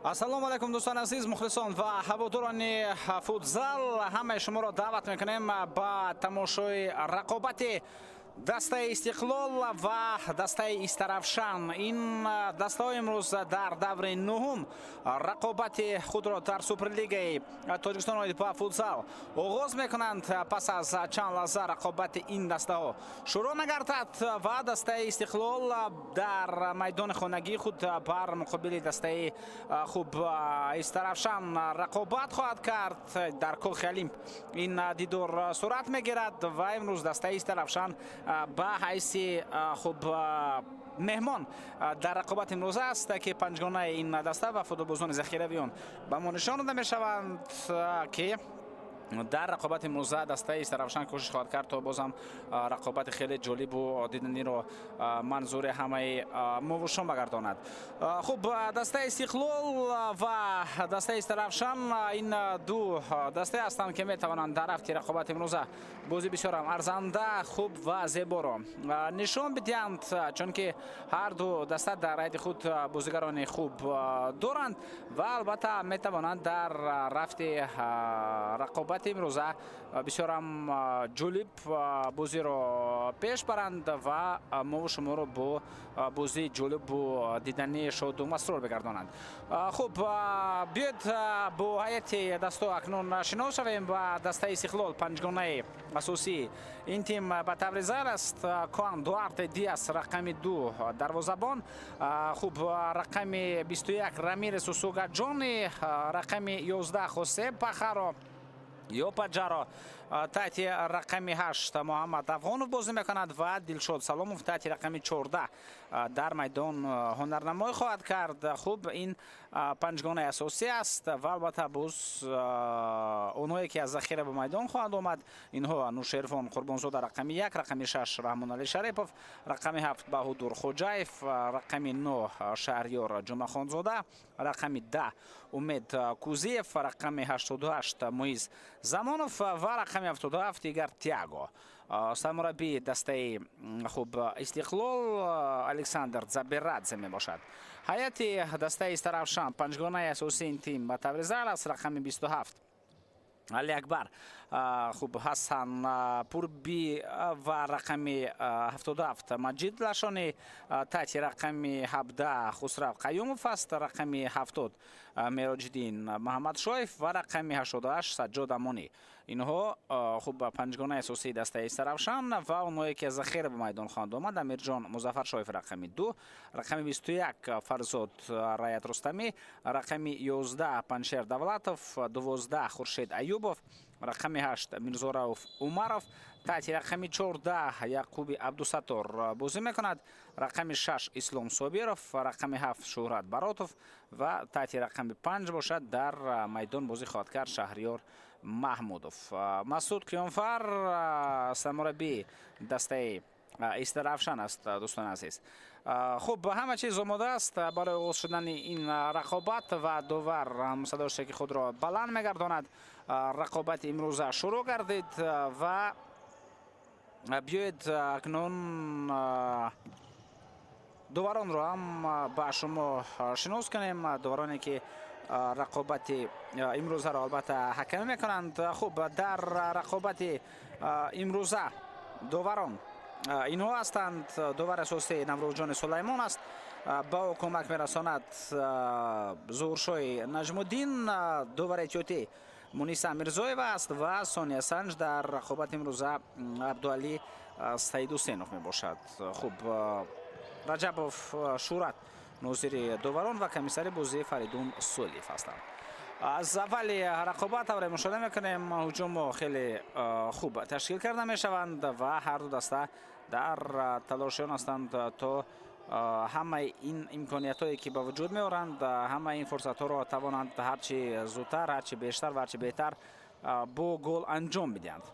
Ассалому алайкум, дӯстони азиз, мухлисон ва ҳаводорони футзал. Ҳамаи шуморо даъват мекунем ба тамошои рақобати дастаи Истиқлол ва дастаи Истаравшан. Ин дастаҳо имрӯз дар даври нуҳум рақобати худро дар Суперлигаи Тоҷикистон оид ба футзал оғоз мекунанд. Пас аз чанд лаҳза рақобати ин дастаҳо шурӯъ мегардад ва дастаи Истиқлол дар майдони хонагии худ бар муқобили дастаи хуб Истаравшан рақобат хоҳад кард. Дар Кохи Олимп ин дидор сурат мегирад ва имрӯз дастаи Истаравшан ба ҳайси хуб меҳмон дар рақобат имрӯза аст, ки панҷгонаи ин даста ва футболбозони захиравии он ба мо нишон дода мешаванд, ки дар рақобати имрӯза дастаи Истаравшан кӯшиш хоҳад кард, то бозам рақобати хеле ҷолибу диданиро манзури ҳамаи мову шом багардонад. Хуб, дастаи Истиқлол ва дастаи Истаравшан ин ду дастае ҳастанд, ки метавонанд дар рафти рақобати имрӯза бозӣ бисёрам арзанда, хуб ва зеборо нишон бидиҳанд, чунки ҳар ду даста дар ҳайати худ бозигарони хуб доранд ва албатта метавонанд дар рафти рақобати имрӯза бисёрам ҷолиб бозиро пеш баранд ва мову шуморо бо бозии ҷолибу дидании шоду масрур бигардонанд. Хуб, биёед бо ҳайати дастҳо акнун шинос шавем. Ва дастаи Истиқлол, панҷгонаи асосии ин тим ба таври зайр аст: Коан Дуарте Диас, рақами 2, дарвозабон, хуб, рақами 21 Рамирес Усуга Ҷони, рақами 11 Хосе Пахаро ё Паджаро, таҳти рақами 8 Муҳаммад Афғонов бозӣ мекунад ва Дилшод Саломов таҳти рақами 14 дар майдон ҳунарнамоӣ хоҳад кард. Хуб, ин панҷгонаи асосӣ аст ва албатта боз онҳое ки аз захира ба майдон хоҳанд омад, инҳо: Нушервон Қурбонзода, рақами 1, рақами 6 Раҳмоналӣ Шарипов, рақами 7 Баҳудур Хоҷаев, рақами 9 Шаҳриёр Ҷумъахонзода, рақами 10 Умед Кузиев, рақами 88 Муиз Замонов ва рақами 77 Игар Тиаго. Сармураббии дастаи хуб Истиқлол Александр Забирадзе мебошад. Ҳайати дастаи Истаравшан, панҷгонаи асосии ин тим ба таври зайр аст: рақами 27 Али Акбар хуб Ҳасан Пурби ва рақами 77 Маҷид Лашонӣ, таҳти рақами 17 Хусрав Қаюмов аст, рақами 70 Мероҷиддин Муҳаммадшоев ва рақами 88 Саҷҷод Амонӣ. Инҳо хуб панҷгонаи асосии дастаи Истаравшан ва онҳое ки аз захира ба майдон хоҳанд омад: Амирҷон Музаффаршоев, рақами 2, рақами 21 Фарзод Раят Рустамӣ, рақами 11 Паншер Давлатов, 12 Хуршед Аюбов, рақами 8 Мирзорауф Умаров, таҳти рақами 14 Яқуби Абдусаттор бозӣ мекунад, рақами 6 Ислом Собиров, рақами 7 Шӯҳрат Баротов ва таҳти рақами 5 бошад дар майдон бозӣ хоҳад кард Шаҳриёр Маҳмудов. Масуд Қиёнфар сармураббии дастаи Истаравшан аст, дӯстони азиз. Хуб, ҳама чиз омода аст барои оғоз шудани ин рақобат ва довар садошеки худро баланд мегардонад. Рақобати имрӯза шурӯъ гардид ва биёед акнун доваронро ҳам ба шумо шинос кунем, довароне ки рақобати имрӯзаро албатта ҳакамӣ мекунанд. Хуб, дар рақобати имрӯза доварон инҳо ҳастанд. Довари асосӣ Наврӯзҷони Сулаймон аст, ба ӯ кӯмак мерасонад Зуҳуршоҳи Наҷмуддин, довари эҳтиётӣ Муниса Мирзоева аст ва Сония Санҷ дар рақобати имрӯза Абдуалӣ Саидҳусейнов мебошад. Хуб, Раҷабов Шӯрат нозири доварон ва комиссари бозӣ Фаридун Солиев ҳастанд. Аз аввали рақобат тавре мушоҳида мекунем, ҳуҷумҳо хеле хуб ташкил карда мешаванд ва ҳар ду даста дар талошиён ҳастанд, то ҳамаи ин имкониятҳое ки ба вуҷуд меоранд, ҳамаи ин фурсатҳоро тавонанд ҳарчи зудтар, ҳарчи бештар ва ҳарчи беҳтар бо гол анҷом бидиҳанд.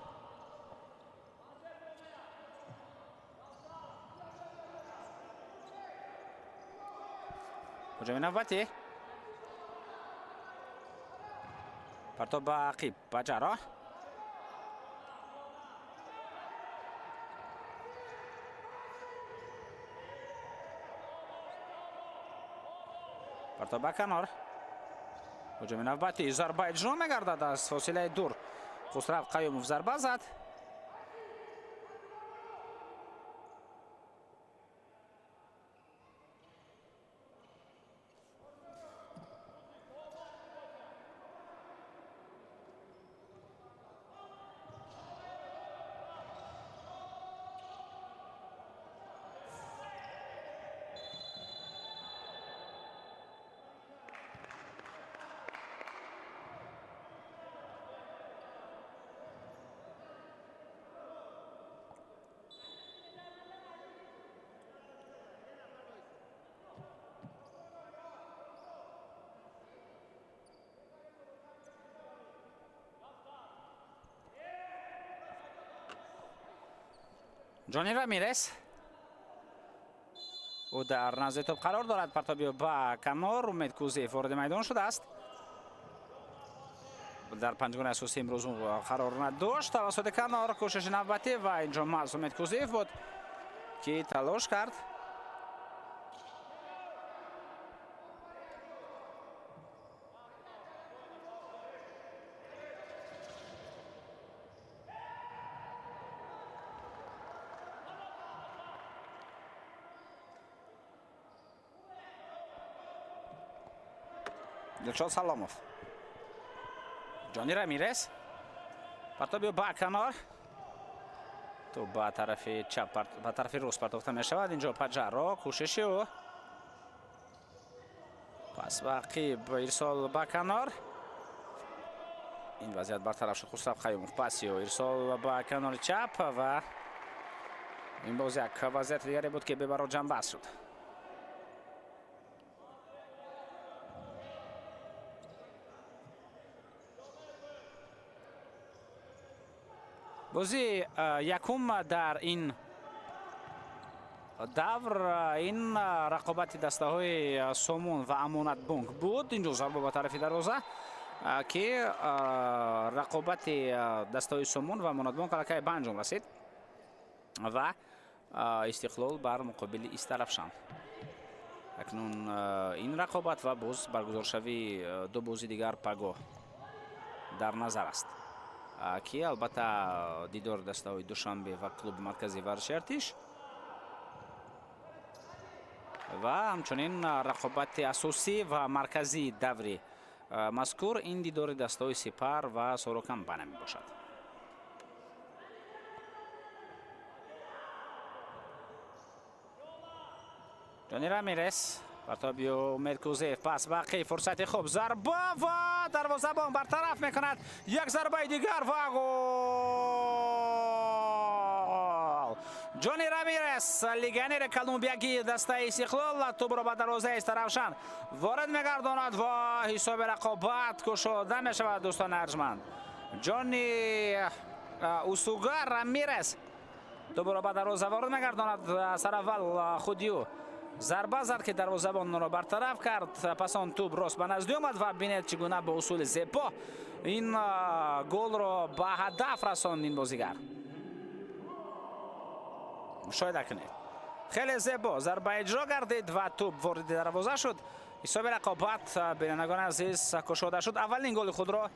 Ҳуҷуми навбатӣ, партоб ба ақиб, Паҷаро. Партоб ба канор. Ҳуҷуми навбатӣ зарба иҷро мегардад аз фосилаи дур. Хусрав Қаюмов зарба зад. Ҷони Рамирес ӯ дар назди топ қарор дорад. Партоби ба канор. Умед Кузиев вориди майдон шудааст. Дар панҷгонаи асосӣ имрӯз ӯ қарор надошт. Тавассути канор кӯшиши навбатӣ ва инҷо маҳз Умед Кузиев буд, ки талош кард. Дилшод Саломов. Ҷони Рамирес. Партоби ба канор. Тӯб ба тарафи чап, ба тарафи рост партофта мешавад. Инҷо Паҷаро кӯшиши ӯ. Пас ба ақиб ирсол ба канор. Ин вазъият бартараф шуд. Хусрав Қаюмов паси ӯ ирсол ба канори чап ва ин боз як вазъияти дигаре буд, ки бебарор ҷамъбаст шуд. Бозии якум дар ин давр ин рақобати дастаҳои Сомон ва Амонатбонк буд. Инҷо зарба ба тарафи дарвоза, ки рақобати дастаҳои Сомон ва Амонатбонк аллакай ба анҷом расид ва Истиқлол бар муқобили Истаравшан. Акнун ин рақобат ва боз баргузоршавии ду бози дигар пагоҳ дар назар аст, ки албатта дидори дастаҳои Душанбе ва клуби марказии варзиши Артиш ва ҳамчунин рақобати асосӣ ва марказии даври мазкур ин дидори дастаҳои Сипар ва Сорокамбана мебошад. Ҷони Рамирес партоби Умед Кузиев, пас ба ақиб, фурсати хуб, зарба ва дарвозабон бартараф мекунад. Як зарбаи дигар ва гол! Ҷони Рамирес, легионери колумбиягии дастаи Истиқлол, тӯбро ба дарвозаи Истаравшан ворид мегардонад ва ҳисоби рақобат кушода мешавад. Дӯстони арҷманд, Ҷони Усуга Рамирес тӯбро ба дарвоза ворид мегардонад. Сараввал худи ӯ зарба зад, ки дарвозабонро бартараф кард. Пас он тӯб рост ба назди омад ва бинед, чӣ гуна бо усули зебо ин голро ба ҳадаф расонд ин бозигар. Мушоҳида кунед, хеле зебо зарба иҷро гардид ва тӯб вориди дарвоза шуд. Ҳисоби рақобат, бинандагони азиз, кушода шуд. Аввалин голи худро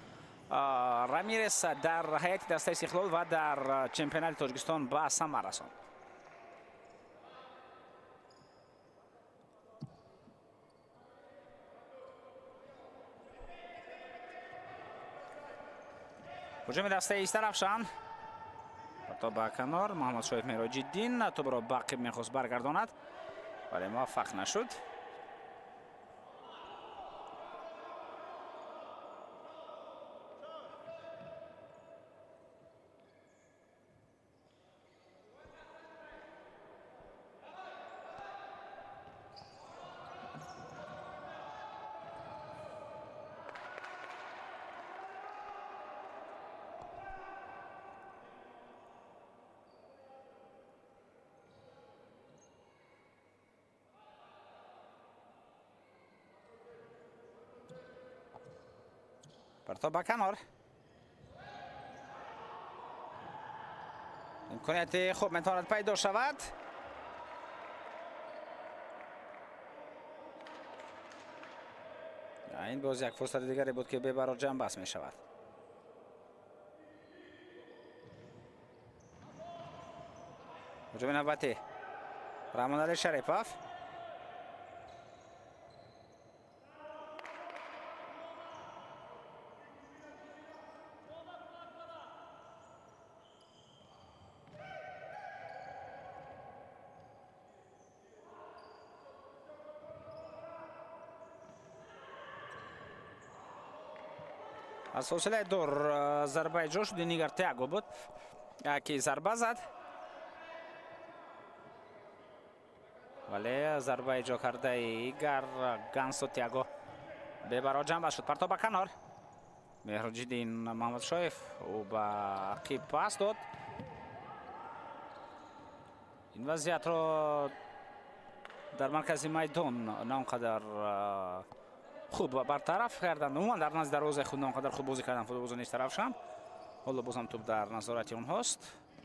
Рамирес дар ҳайати дастаи Истиқлол ва дар чемпионати Тоҷикистон ба самар расонд. Ҳуҷуми дастаи Истаравшан. Тӯб ба канор. Муҳаммадшоев Мероҷиддин тӯбро ба ақиб мехост баргардонад, вале муваффақ нашуд. Партоб ба канор. Имконияти хуб метавонад пайдо шавад. Ин боз як фурсати дигаре буд, ки бебарор ҷамъбаст мешавад. Ҳуҷуми навбатӣ, Раҳмоналӣ Шарипов. Аз фосилаи дур зарба иҷро шуд. Нигар Тиаго буд, ки зарба зад, вале зарба иҷро кардаи Игар Гансо Тиаго бебарор ҷамъбаст шуд. Партоб ба канор, Меҳроҷиддин Маҳмадшоев, ӯ ба ақиб пас дод. Ин вазъиятро дар маркази майдон на он қадар хуб бартараф карданд. Умуман, дар назди дарвозаи худ на он қадар хуб бозӣ карданд футболбозони Истаравшан. Ҳоло бозам тӯб дар назорати онҳост.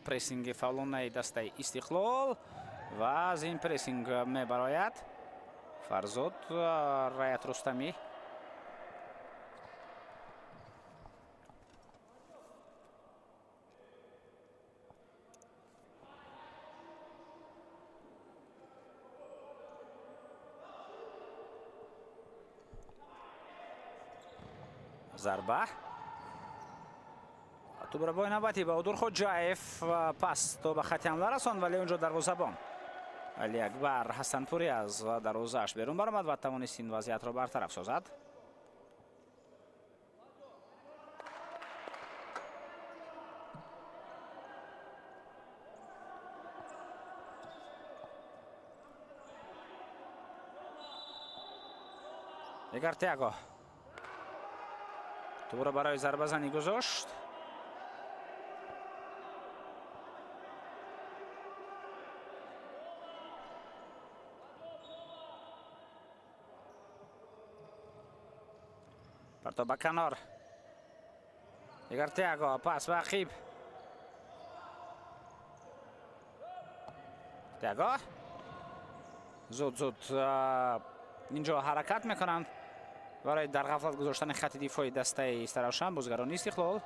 Прессинги фаъолонаи дастаи Истиқлол ва аз ин прессинг мебарояд Фарзод Раят Рустамӣ. Зарба, тӯбро бои навбатӣ Баҳодур Хоҷаев пас то ба хати ҳамла расонд, вале унҷо дарвозабон Алиакбар Ҳасанпурӣ аз дарвозааш берун баромад ва тавонист ин вазъиятро бартараф созад. Игар Тиаго тӯбро барои зарбазанӣ гузошт. Партоб ба канор, Игар Тиаго, пас ба ақиб, Тиаго. Зуд зуд инҷо ҳаракат мекунанд барои дар ғафлат гузоштани хати дифои дастаи Истаравшан. Бозигарони Истиқлол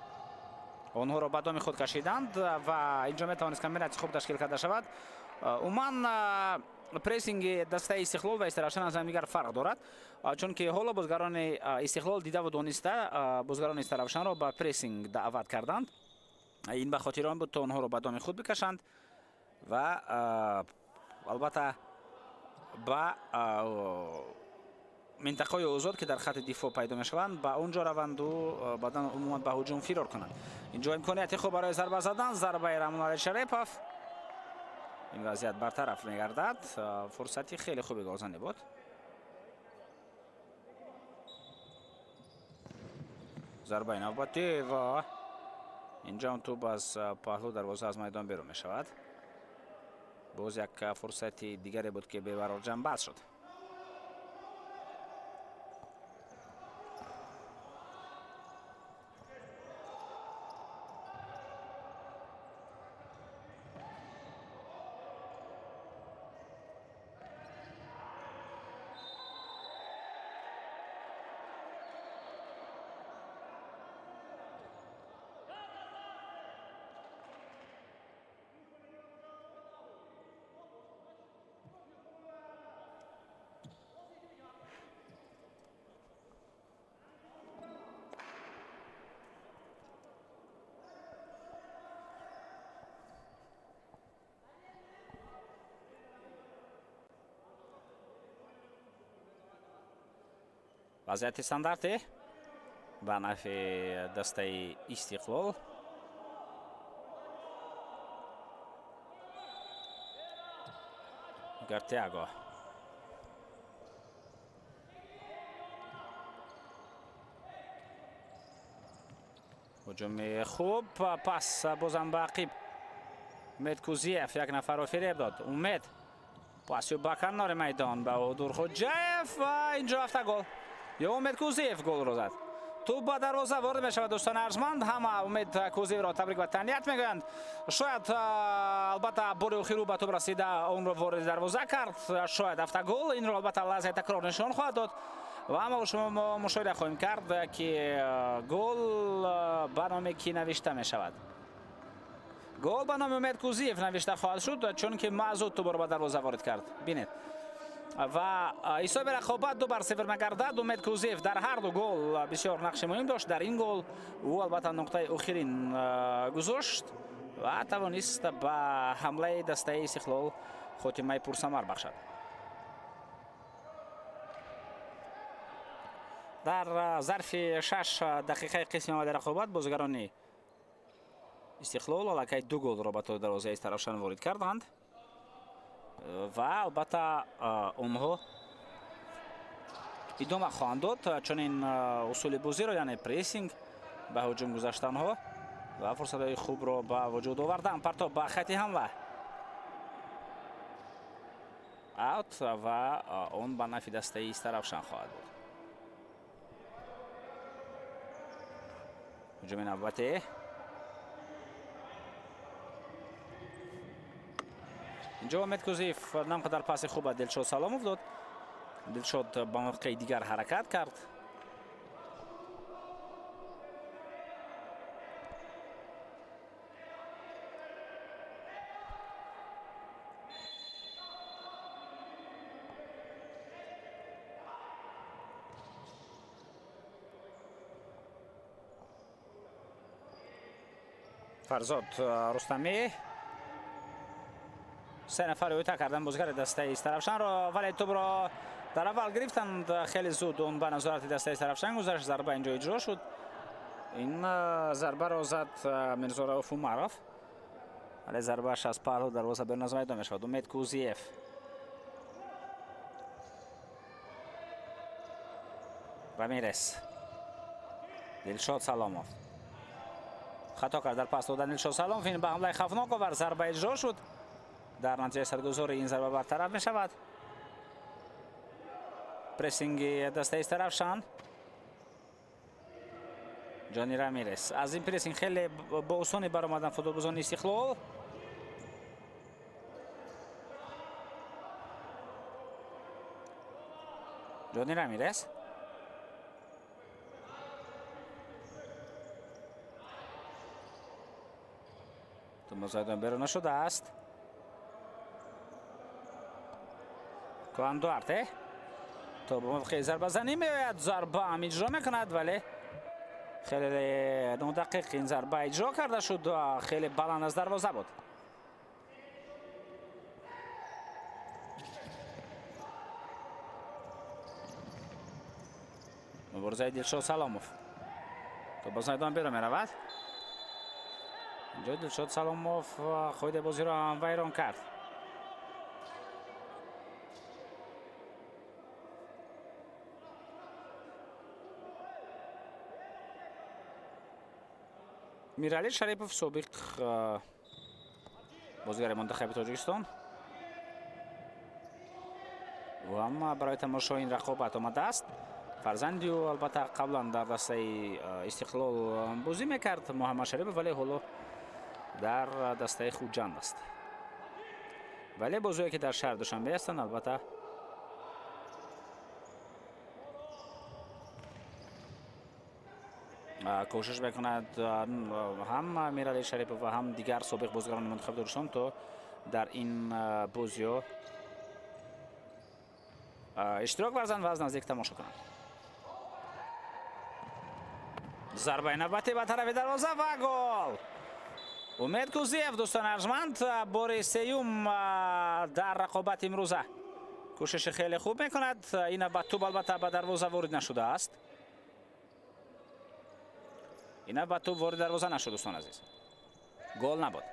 онҳоро ба доми худ кашиданд ва инҷо метавонист комбинатсия хуб ташкил карда шавад. Умуман, прессинги дастаи Истиқлол ва Истаравшан аз ҳамдигар фарқ дорад, чунки ҳоло бозигарони Истиқлол дидаву дониста бозигарони Истаравшанро ба прессинг даъват карданд. Ин ба хотири он буд, то онҳоро ба доми худ бикашанд ва албатта ба минтақаҳои озод, ки дар хати дифоъ пайдо мешаванд, ба он ҷо раванду баъдан умуман ба ҳуҷум фирор кунанд. Инҷо имконияти хуб барои зарба задан, зарбаи Раҳмоналӣ Шарипов. Ин вазъият бартараф мегардад. Фурсати хеле хуби голзанӣ буд. Зарбаи навбатӣ ва инҷо ҳам тӯб аз паҳлӯ дарвоза аз майдон берун мешавад. Боз як фурсати дигаре буд, ки бебарор ҷамъбаст шуд. Вазъияти стандарте ба нафъи дастаи Истиқлол. Игар Тиаго. Ҳуҷуми хуб, пас бозам ба ақиб, Умед Кузиев як нафарро фиреб дод. Умед, паси ба канори майдон, Баҳодур Хоҷаев ва инҷо автогол. Ё Умед Кузиев голро зад. Тӯб ба дарвоза ворид мешавад, дӯстони арҷманд. Ҳама Умед Кузиевро табрик ва таҳният мегӯянд. Шояд, албатта, бори охир ӯ ба тӯб расида, онро вориди дарвоза кард. Шояд автогол. Инро, албатта, лаҳзаи такрор нишон хоҳад дод. Ва мо шумо мушоҳида хоҳем кард, ки гол ба номи кӣ навишта мешавад. Гол ба номи Умед Кузиев навишта хоҳад шуд, чунки маъзуд тӯбро ба дарвоза ворид кард. Бинед. Ва ҳисоби рақобат 2-0 мегардад. Умед Кузиев дар ҳар ду гол бисёр нақши муҳим дошт. Дар ин гол ӯ албатта нуқтаи охирин гузошт ва тавонист ба ҳамлаи дастаи Истиқлол хотимаи пурсамар бахшад. Дар зарфи 6 дақиқаи қисми аввали рақобат бозигарони Истиқлол аллакай 2 голро ба дарвозаи Истаравшан ворид карданд ва албатта онҳо идома хоҳанд дод чунин усули бозиро, яъне прессинг, ба ҳуҷум гузаштанҳо ва фурсатҳои хубро ба вуҷуд овардан. Партоб ба хати ҳамла, аут ва он ба нафи дастаи Истаравшан хоҳад буд. Ҳуҷуми навбатӣ. Инҷо Умед Кузиев нам қадар паси хуб ба Дилшод Саломов дод. Дилшод ба мавқеи дигар ҳаракат кард. Фарзод Рустамӣ се нафар ӯта кардан бозигари дастаи Истаравшанро, вале тӯбро дар аввал гирифтанд. Хеле зуд он ба назорати дастаи Истаравшан гузашт. Зарба инҷо иҷро шуд. Ин зарбаро зад Мирзо Рауф Умаров, вале зарбааш аз паҳлу дарвоза берун аз майдон мешавад. Умед Кузиев Рамирес, Дилшод Саломов хато кард дар пас додан. Дилшод Саломов ин ба ҳамлаи хавфнок овард. Зарба иҷро шуд. Дар натиҷаи садгузори ин зарба бартараф мешавад. Прессинги дастаи Истаравшан. Ҷони Рамирес. Аз ин прессинг хеле бо осонӣ баромадан футболбозони Истиқлол. Ҷони Рамирес. Тӯб берун нашудааст. Коан Дуарте то ба мавқеи зарбазанӣ меояд. Зарба ҳам иҷро мекунад, вале хеле нодақиқ ин зарба иҷро карда шуд, хеле баланд аз дарвоза буд. Муборизаи Дилшод Саломов то боз майдон берун меравад. Инҷо Дилшод Саломов қоидаи бозиро ҳам вайрон кард. Мирали Шарипов, собиқ бозигари мунтахаби Тоҷикистон, ӯ ҳам барои тамошои ин рақобат омадааст. Фарзанди ӯ албатта қаблан дар дастаи Истиқлол бозӣ мекард, Муҳаммад Шарипов, вале ҳоло дар дастаи Хуҷанд аст. Вале бозиҳое ки дар шаҳри Душанбе ҳастанд, албатта кӯшиш мекунад ҳам Мирали Шарипов ва ҳам дигар собиқ бозигарони мунтахаби Тоҷикистон то дар ин бозиҳо иштирок варзанд ва аз наздик тамошо кунанд. Зарбаи навбатӣ ба тарафи дарвоза ва гол! Умед Кузиев, дӯстони арҷманд, бори сеюм дар рақобати имрӯза кӯшиши хеле хуб мекунад. Ин навбат тӯб албатта ба дарвоза ворид нашудааст. Ин навбат тӯб ворид дарвоза нашуд, дӯстони азиз. Гол набуд.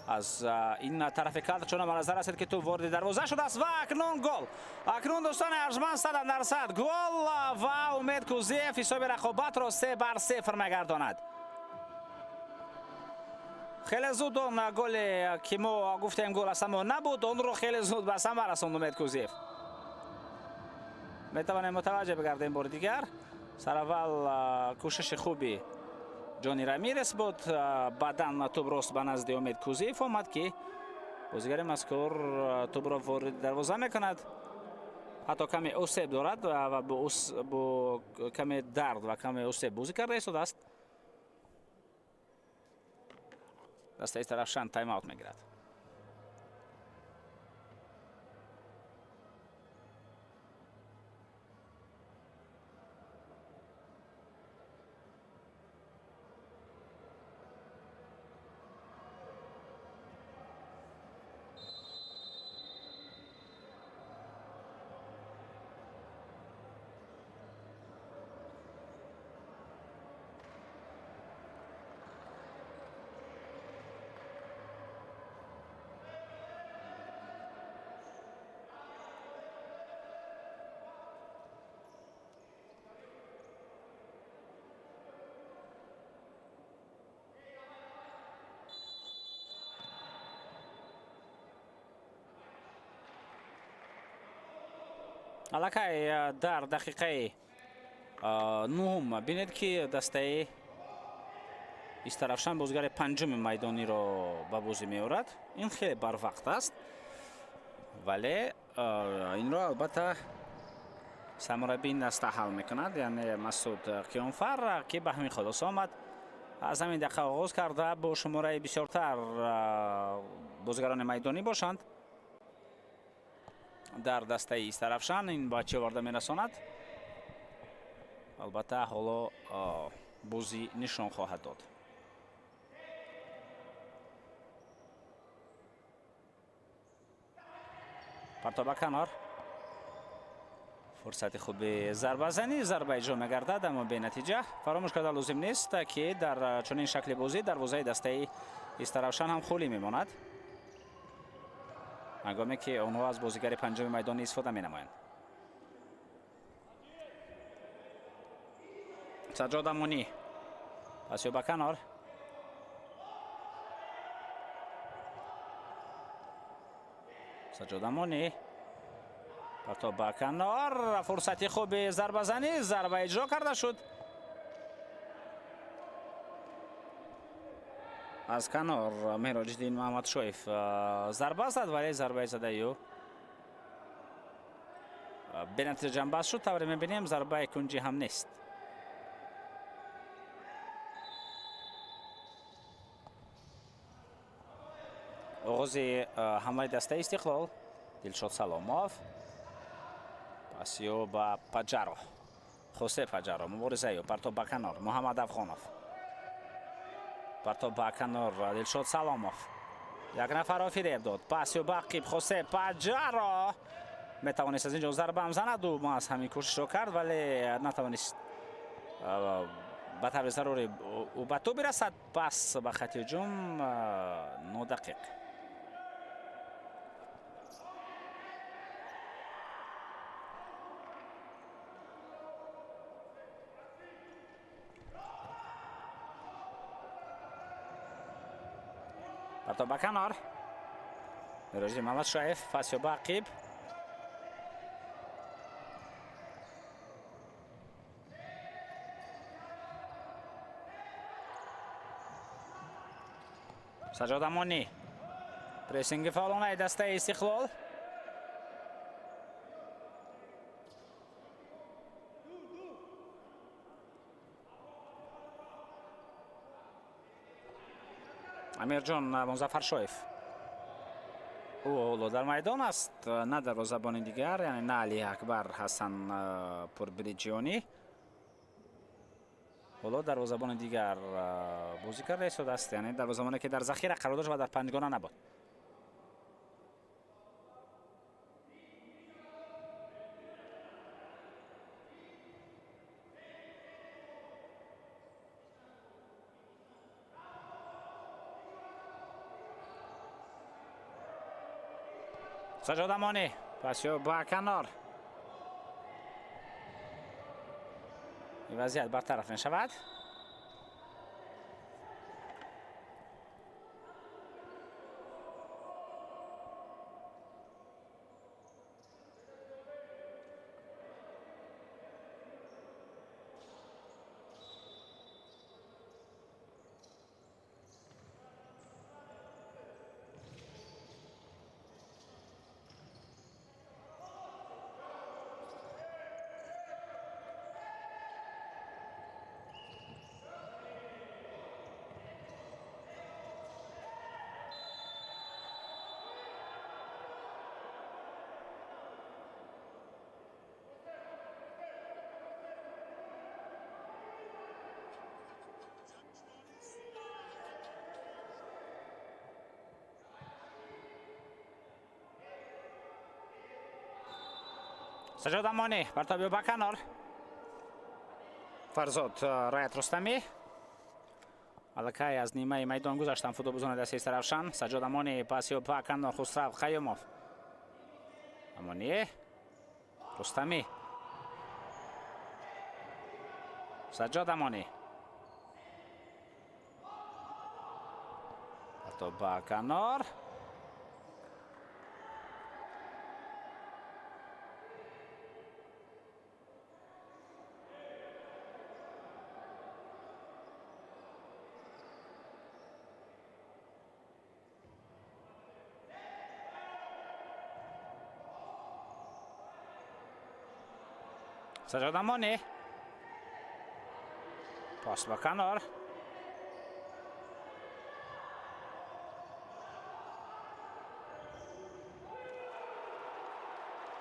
Аз ин тарафи кадр чун ба назар расид, ки тӯб вориди дарвоза шудааст ва акнун гол. Акнун, дӯстони арҷманд, 100% гол ва Умед Кузиев ҳисоби рақобатро 3-0 мегардонад. Хеле зуд он голе ки мо гуфтем гол аст, аммо набуд, онро хеле зуд ба самар расонд Умед Кузиев. Метавонем мутаваҷҷеҳ бигардем бори дигар. Сараввал кӯшиши хуби Ҷони Рамирес буд, баъдан тӯб рост ба назди Умед Кузиев омад, ки бозигари мазкур тӯбро ворид дарвоза мекунад. Ҳатто каме осеб дорад ва бо каме дард ва каме осеб бозӣ карда истодааст. Дастаи Истаравшан тайм-аут мегирад. Аллакай дар дақиқаи нуҳум бинед, ки дастаи Истаравшан бозигари панҷуми майдониро ба бозӣ меорад. Ин хеле барвақт аст, вале инро албатта сармураббии ин даста ҳал мекунад, яъне Масуд Қиёнфар, ки ба ҳамин хулоса омад. Аз ҳамин дақиқа оғоз карда бо шумораи бисёртар бозигарони майдонӣ бошанд дар дастаи Истаравшан. Ин ба чӣ оварда мерасонад, албатта ҳоло бозӣ нишон хоҳад дод. Партоб ба канор, фурсати хуби зарбазанӣ, зарба иҷро мегардад, аммо бенатиҷа. Фаромӯш карда лозим нест, ки дар чунин шакли бозӣ дарвозаи дастаи Истаравшан ҳам холӣ мемонад, ҳангоме ки онҳо аз бозигари панҷуми майдонӣ истифода менамоянд. Саҷҷод Амонӣ, пасё ба канор. Саҷҷод Амонӣ, партоб ба канор, фурсати хуби зарбазанӣ, зарба иҷро карда шуд. Аз канор Меҳроҷиддин Маҳмадшоев зарба зад, вале зарбаи задаи ӯ бенатиҷа ҷанбаст шуд. Тавре мебинем, зарбаи кунҷӣ ҳам нест. Оғози ҳамлаи дастаи Истиқлол. Дилшод Саломов, пасиё ба Паҷаро, Хосе Паҷаро, муборизаи ӯ, партоб ба канор, Муҳаммад Афғонов, партоб ба канор, Дилшод Саломов як нафарро фиреб дод, пасиё ба ақиб, Хосе Паҷаро метавонист аз ин ҷо зарба ҳам занад. Ӯ маҳз ҳамин кӯшишро кард, вале натавонист ба таври зарурӣ ӯ ба тӯб бирасад. Пас ба хати ҳуҷум нодақиқ. Партоб ба канор, Мироҷиддин Маҳмадшоев, пасё ба ақиб. Саҷҷод Амонӣ, прессинги фаъолонаи дастаи Истиқлол. Амирҷон Музаффаршоев, ӯ ҳоло дар майдон аст, на дарвозабони дигар, яъне на Али Акбар Ҳасан Пурбириҷионӣ. Ҳоло дарвозабони дигар бозӣ карда истодааст, яъне дарвозабоне ки дар захира қарор дошт ва дар панҷгона набуд. Саҷҷод Амонӣ, пасё ба канор. Ин вазъият бартараф мешавад. Саҷод Амонӣ партоби ба канор. Фарзод Раят Рустамӣ. Аллакай аз нимаи майдон гузаштан футболбозони дастаи Истаравшан. Саҷод Амонӣ паси ба канор, Хусрав Қаюмов. Амонӣ, Рустамӣ. Саҷод Амонӣ. Партоб ба канор. Саҷод Амонӣ. Пас ба канор.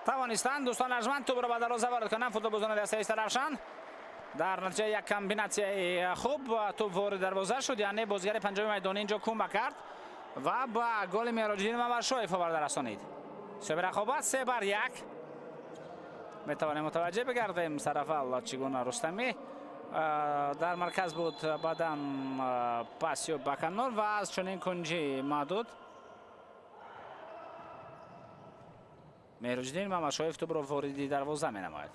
Тавонистанд дӯстон арҷманд тӯбро ба дарвоза ворид кунанд футболбозони дастаи Истаравшан. Дар натиҷа як комбинатсияи хуб тӯб ворид дарвоза шуд, яъне бозигари панҷуми майдонӣ инҷо кӯмак кард ва ба голи Меҳроҷиддин Мамадшоев оварда расонид. Соҳиби рақобат 3-1. Метавонем мутаваҷҷеҳ бигардем сараввал чӣ гуна Рустамӣ дар марказ буд, баъдан пасё ба канор ва аз чунин кунҷи маҳдуд Меҳроҷиддин Мамадшоев тӯбро вориди дарвоза менамояд.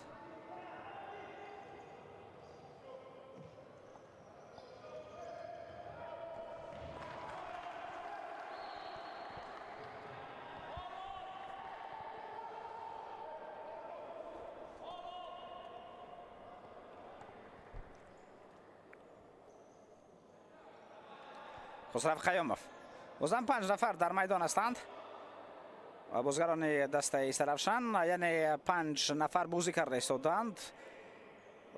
Хусрав Қаюмов. Бозам 5 нафар дар майдон ҳастанд. Бозгарони дастаи Истаравшан, яъне 5 нафар бозӣ карда истоданд.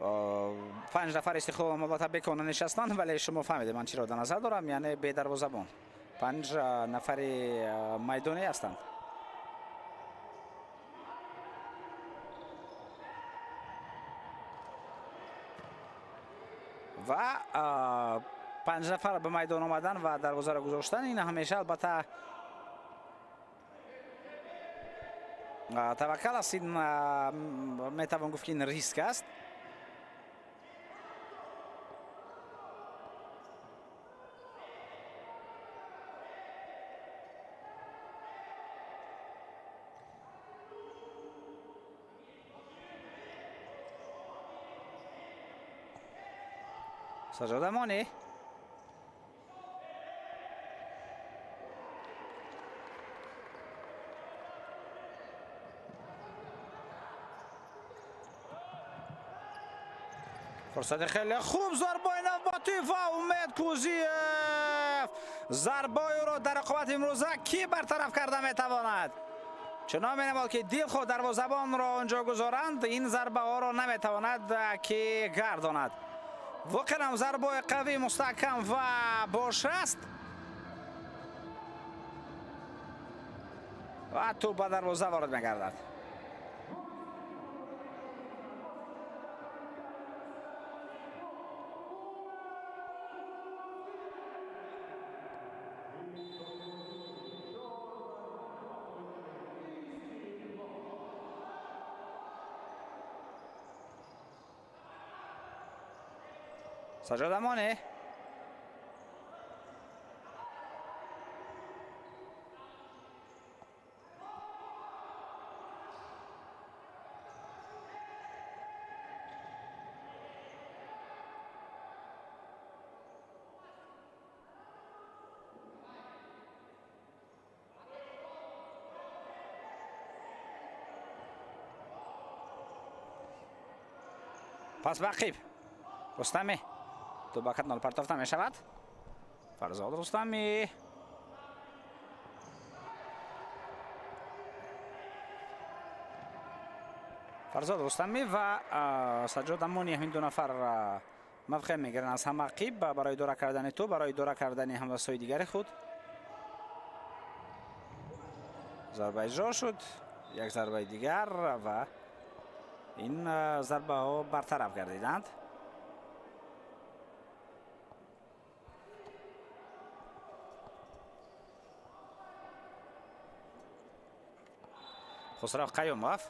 5 нафар Истиқлол албатта бекона нишастанд, вале шумо фаҳмидед ман чиро дар назар дорам, яъне бедарвозабон. 5 нафари майдонӣ ҳастанд. Ва 5 нафар ба майдон омадан ва дарвозаро гузоштан, ин ҳамеша албатта таваккал аст, ин метавон гуфт ки ин риск аст. Саҷод Амонӣ. Фурсати хеле хуб, зарбаи навбатӣ ва Умед Кӯзиев зарбаи ӯро дар рақобати имрӯза кӣ бартараф карда метавонад? Чунон менамояд ки дилхоҳ дарвозабонро онҷо гузоранд, ин зарбаҳоро наметавонад ки гардонад. Воқеан зарбаи қавӣ, мустаҳкам ва бошаст ва тӯб ба дарвоза ворид мегардад. Саҷод Амонӣ. Пас ба ақиб. Рустамӣ. Тӯб ба канор партофта мешавад. Фарзод Рустамӣ. Фарзод Рустамӣ ва Саҷод Амонӣ, ҳамин ду нафар мавқеъ мегиранд аз ҳама ақиб барои идора кардани тӯб, барои идора кардани ҳамдастҳои дигари худ. Зарба иҷро шуд, як зарбаи дигар ва ин зарбаҳо бартараф гардиданд. Хусрав Қаюмов.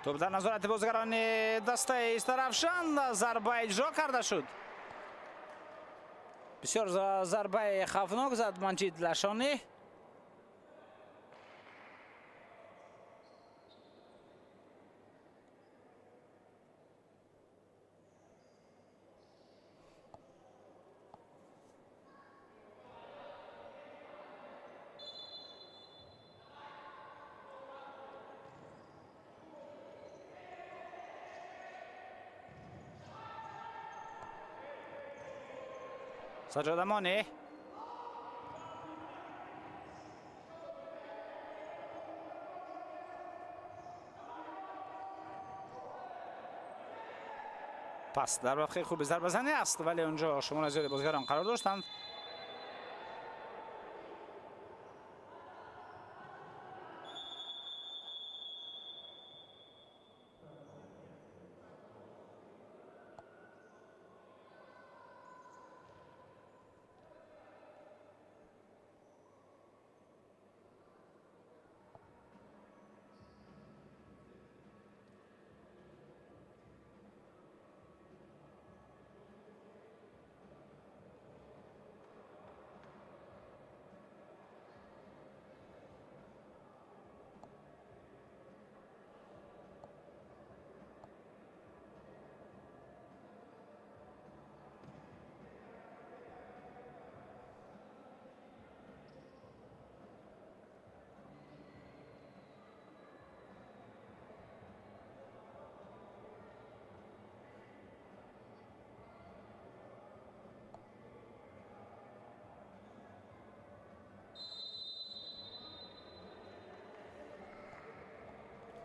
Топ дар назорати бозигарони дастаи Истаравшан, зарба иҷро карда шуд. Бисёр зарбаи хавфнок зад Манҷид Лашонӣ. Саҷҷод Амонӣ. Пас дар воқеъ хуби зарбазанӣ аст, вале онҷо шумораи зиёди бозигарон қарор доштанд.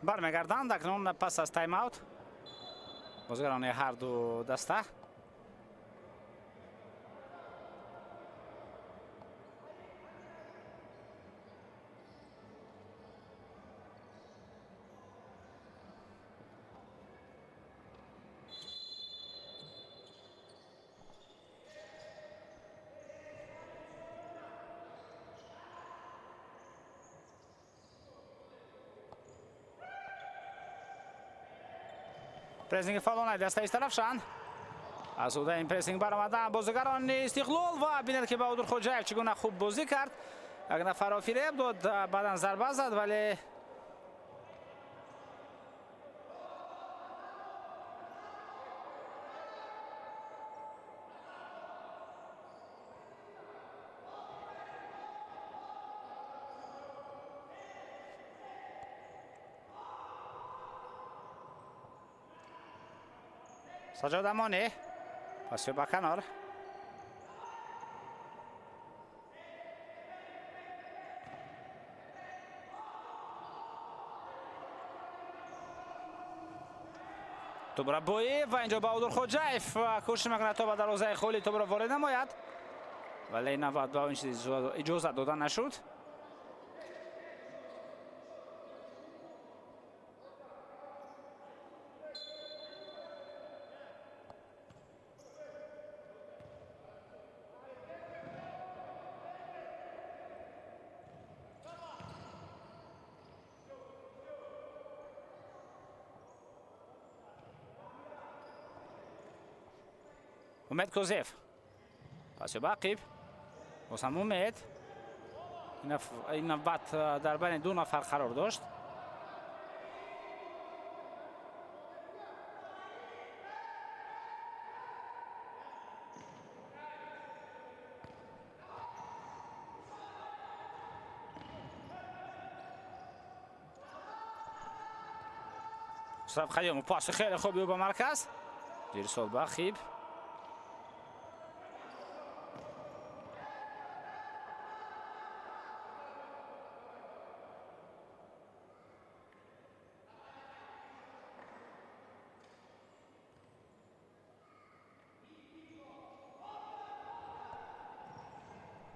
Бармегарданд акнун пас аз тайм-аут бозигарони ҳарду даста. Прессинги фаъолонаи дастаи Истаравшан. Аз ҳудаи ин прессинг баромадан бозигарони Истиқлол ва бинед, ки Баҳодур Хоҷаев чӣ гуна хуб бозӣ кард. Як нафарро фиреб дод, баъдан зарба зад, вале Саҷҷод Амонӣ паси ба канор. Тӯбра боӣ ва инҷо Баҳодур Хоҷаев кӯшиш мекунад, то ба дарвозаи холӣ тӯбро ворид намояд, вале ин навбат ба он чиз иҷозат дода нашуд. Умед Козев, паси ба ақиб, боз ҳам Умед. Ин навбат дар байни ду нафар қарор дошт. Хусрав Хайёмов, паси хеле хуби ӯ ба марказ, ирсол ба ақиб.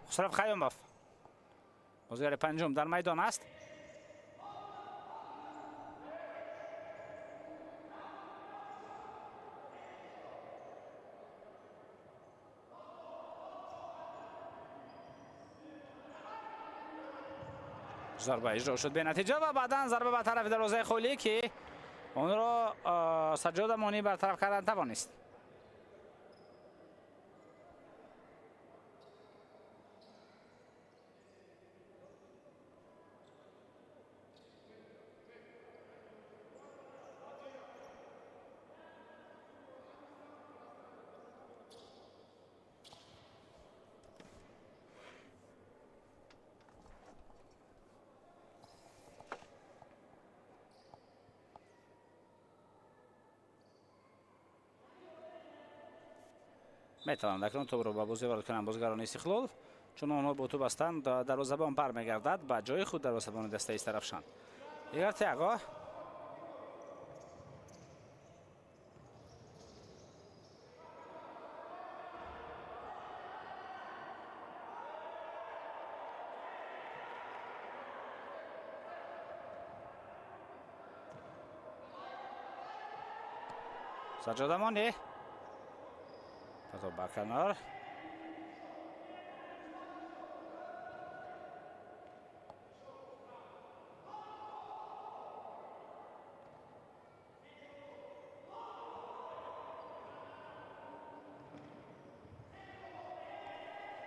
Хусрав Хайёмов, бозигари панҷум дар майдон аст. Зарба иҷро шуд бенатиҷа ва баъдан зарба ба тарафи дарвозаи холӣ, ки Онро Саҷҷод Амонӣ бартараф кардан тавонист. Метавонанд акнун тӯбро ба бозӣ ворид кунанд бозигарони Истиқлол, чун онҳо бо тӯб ҳастанд. Дарвозабон бармегардад ба ҷои худ, дарвозабони дастаи Истаравшан. Игар Тиаго Саҷҷод Амонӣ ба канор.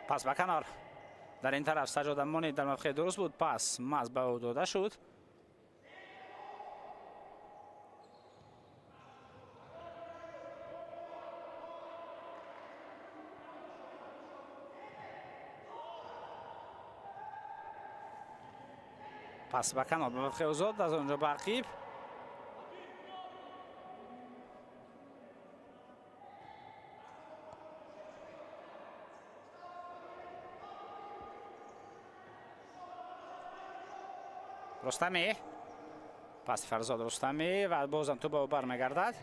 Пас ба канор. Дар ин тараф Саҷҷод Амонӣ дар мавқеи дуруст буд, пас маз ба ӯ дода шуд. Пас ба канор ба мавқеи озод, аз он ҷо ба ақиб. Рустамӣ, пас Фарзод Рустамӣ ва бозам тӯб ба ӯ бармегардад.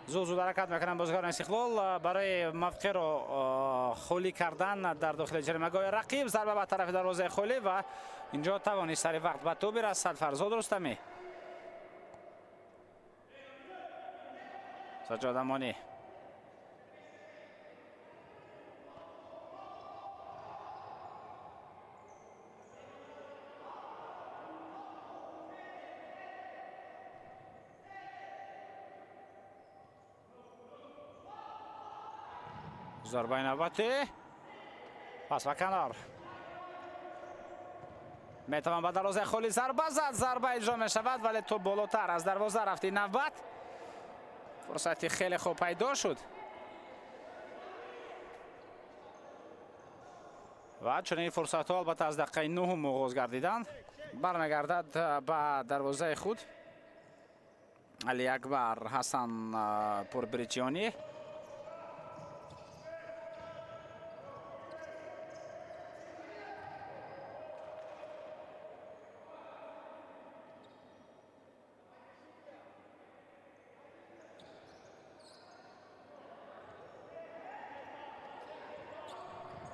Зуд зуд ҳаракат мекунанд бозигарони Истиқлол барои мавқеъро холӣ кардан дар дохили ҷаримагоҳи рақиб. Зарба ба тарафи дарвозаи холӣ ва инҷо тавонист сари вақт ба тӯб бирасад Фарзод Рустамӣ. Саҷҷод Амонӣ зарбаи навбатӣ, пас ба канор. Метавон ба дарвозаи холӣ зарба зад, зарба иҷро мешавад, вале тӯб болотар аз дарвоза рафт. Ин навбат фурсати хеле хуб пайдо шуд ва чунин фурсатҳо албатта аз дақиқаи нуҳум оғоз гардиданд. Бармегардад ба дарвозаи худ Алиакбар Ҳасан Пурбричионӣ.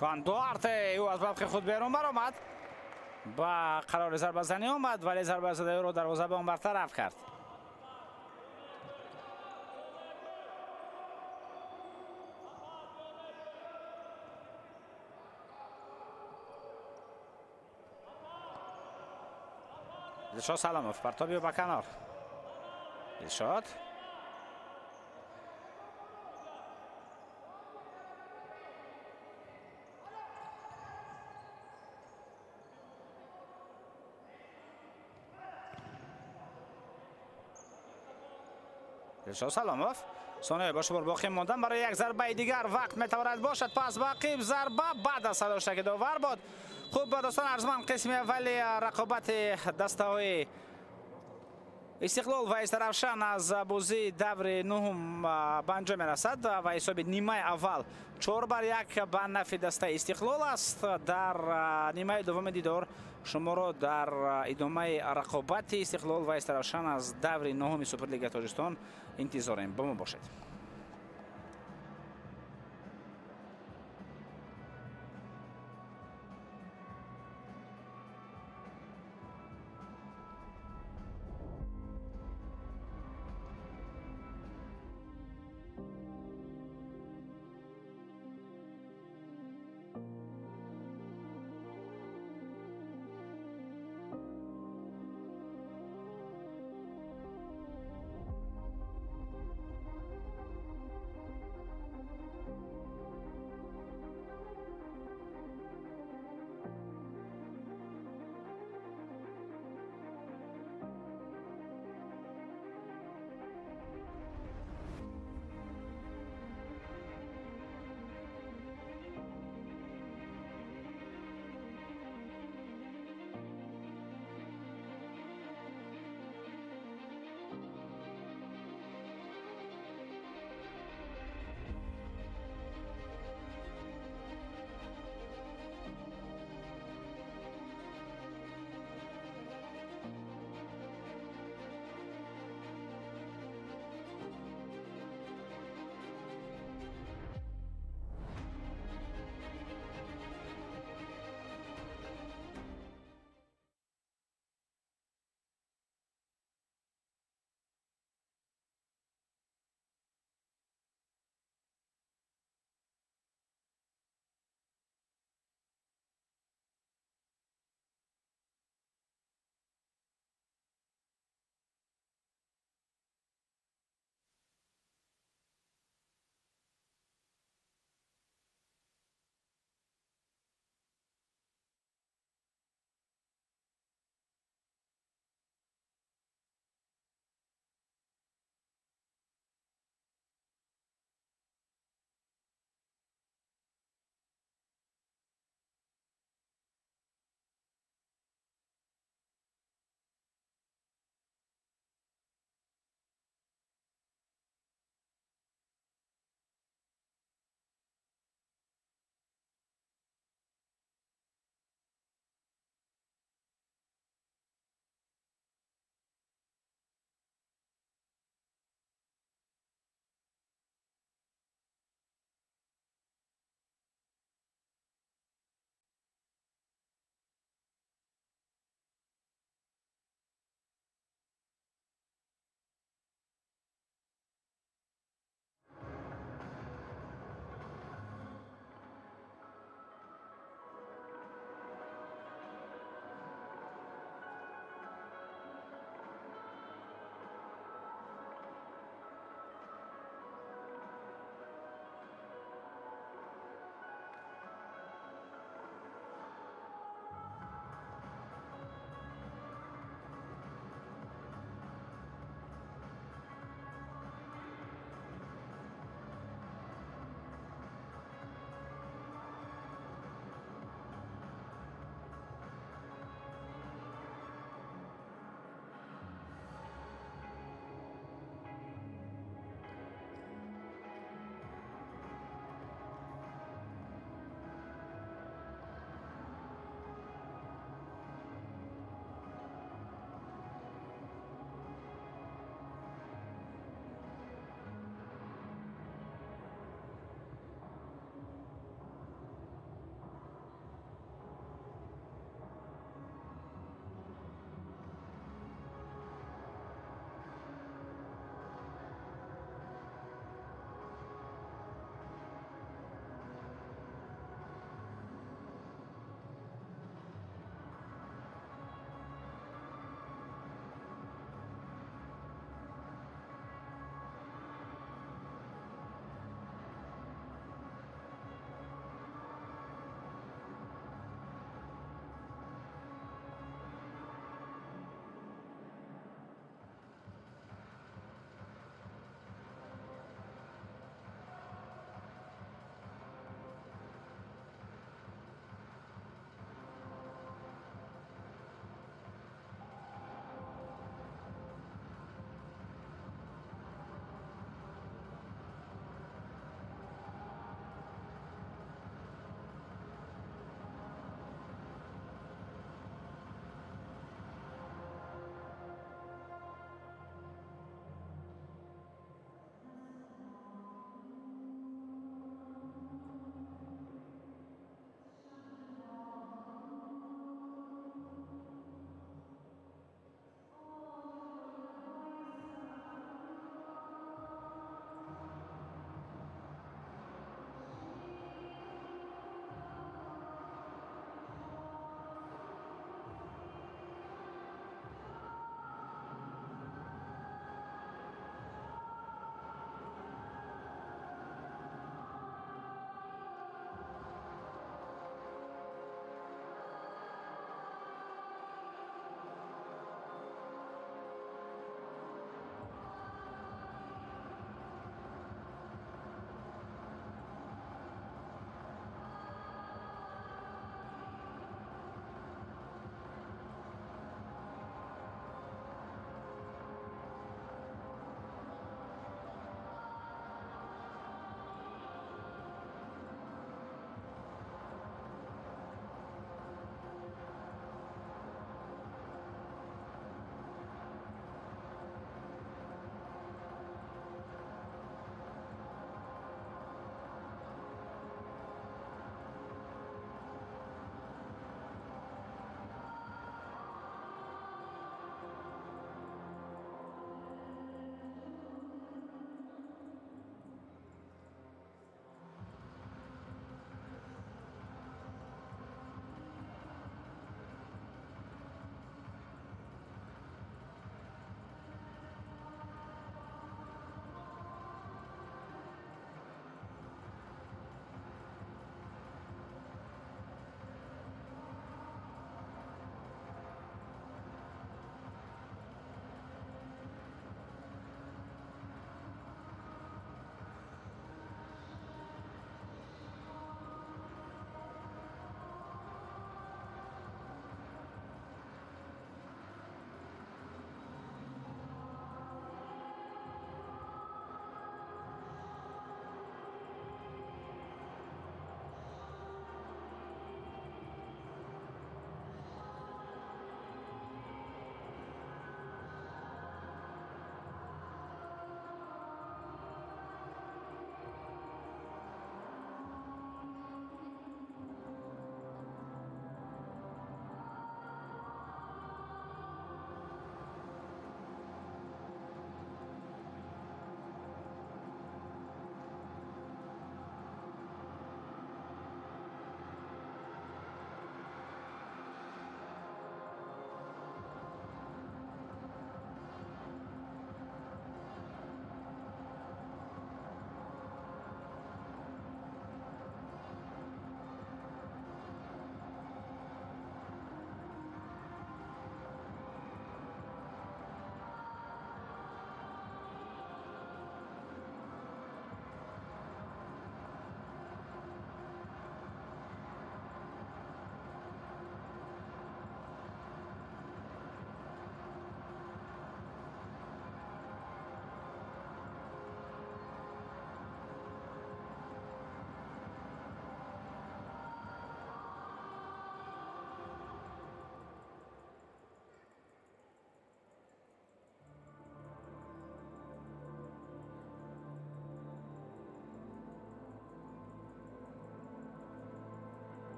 Хуан Дуарте ӯ аз мавқеи худ берун баромад, ба қарори зарбазанӣ омад, вале зарбазадаи дарвозабон бартараф кард. Дилшод Саломов партоби ба канор. Дилшод Дилшод Саломов сония ба шумор боқӣ мондан барои як зарбаи дигар вақт метавонад бошад. Пас ба ақиб зарба баъд аз садоштаки довар буд. Хуб, дӯстон арзманд, қисми аввали рақобати дастаҳои Истиқлол ва Истаравшан аз бозии даври нуҳум ба анҷом мерасад ва ҳисоби нимаи аввал 4-1 ба нафи дастаи Истиқлол аст. Дар нимаи дуввуми дидор шуморо дар идомаи рақобати Истиқлол ва Истаравшан аз даври нуҳуми Суперлигаи Тоҷикистон интизорем. Бо мо бошед.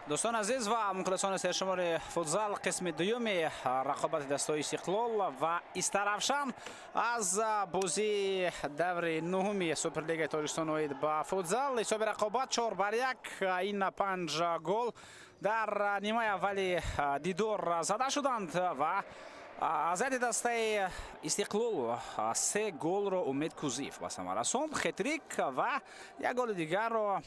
Дӯстони азиз ва мухлисони сершумори футзал, қисми дуюми рақобати дастаҳои Истиқлол ва Истаравшан аз бозии даври нуҳуми Суперлигаи Тоҷикистон оид ба футзал. Ҳисоби рақобат 4-1. Ин 5 гол дар нимаи аввали дидор зада шуданд ва аз ҳайати дастаи Истиқлол 3 голро Умед Кузиев ба самар расонд, хетрик, ва як голи дигарро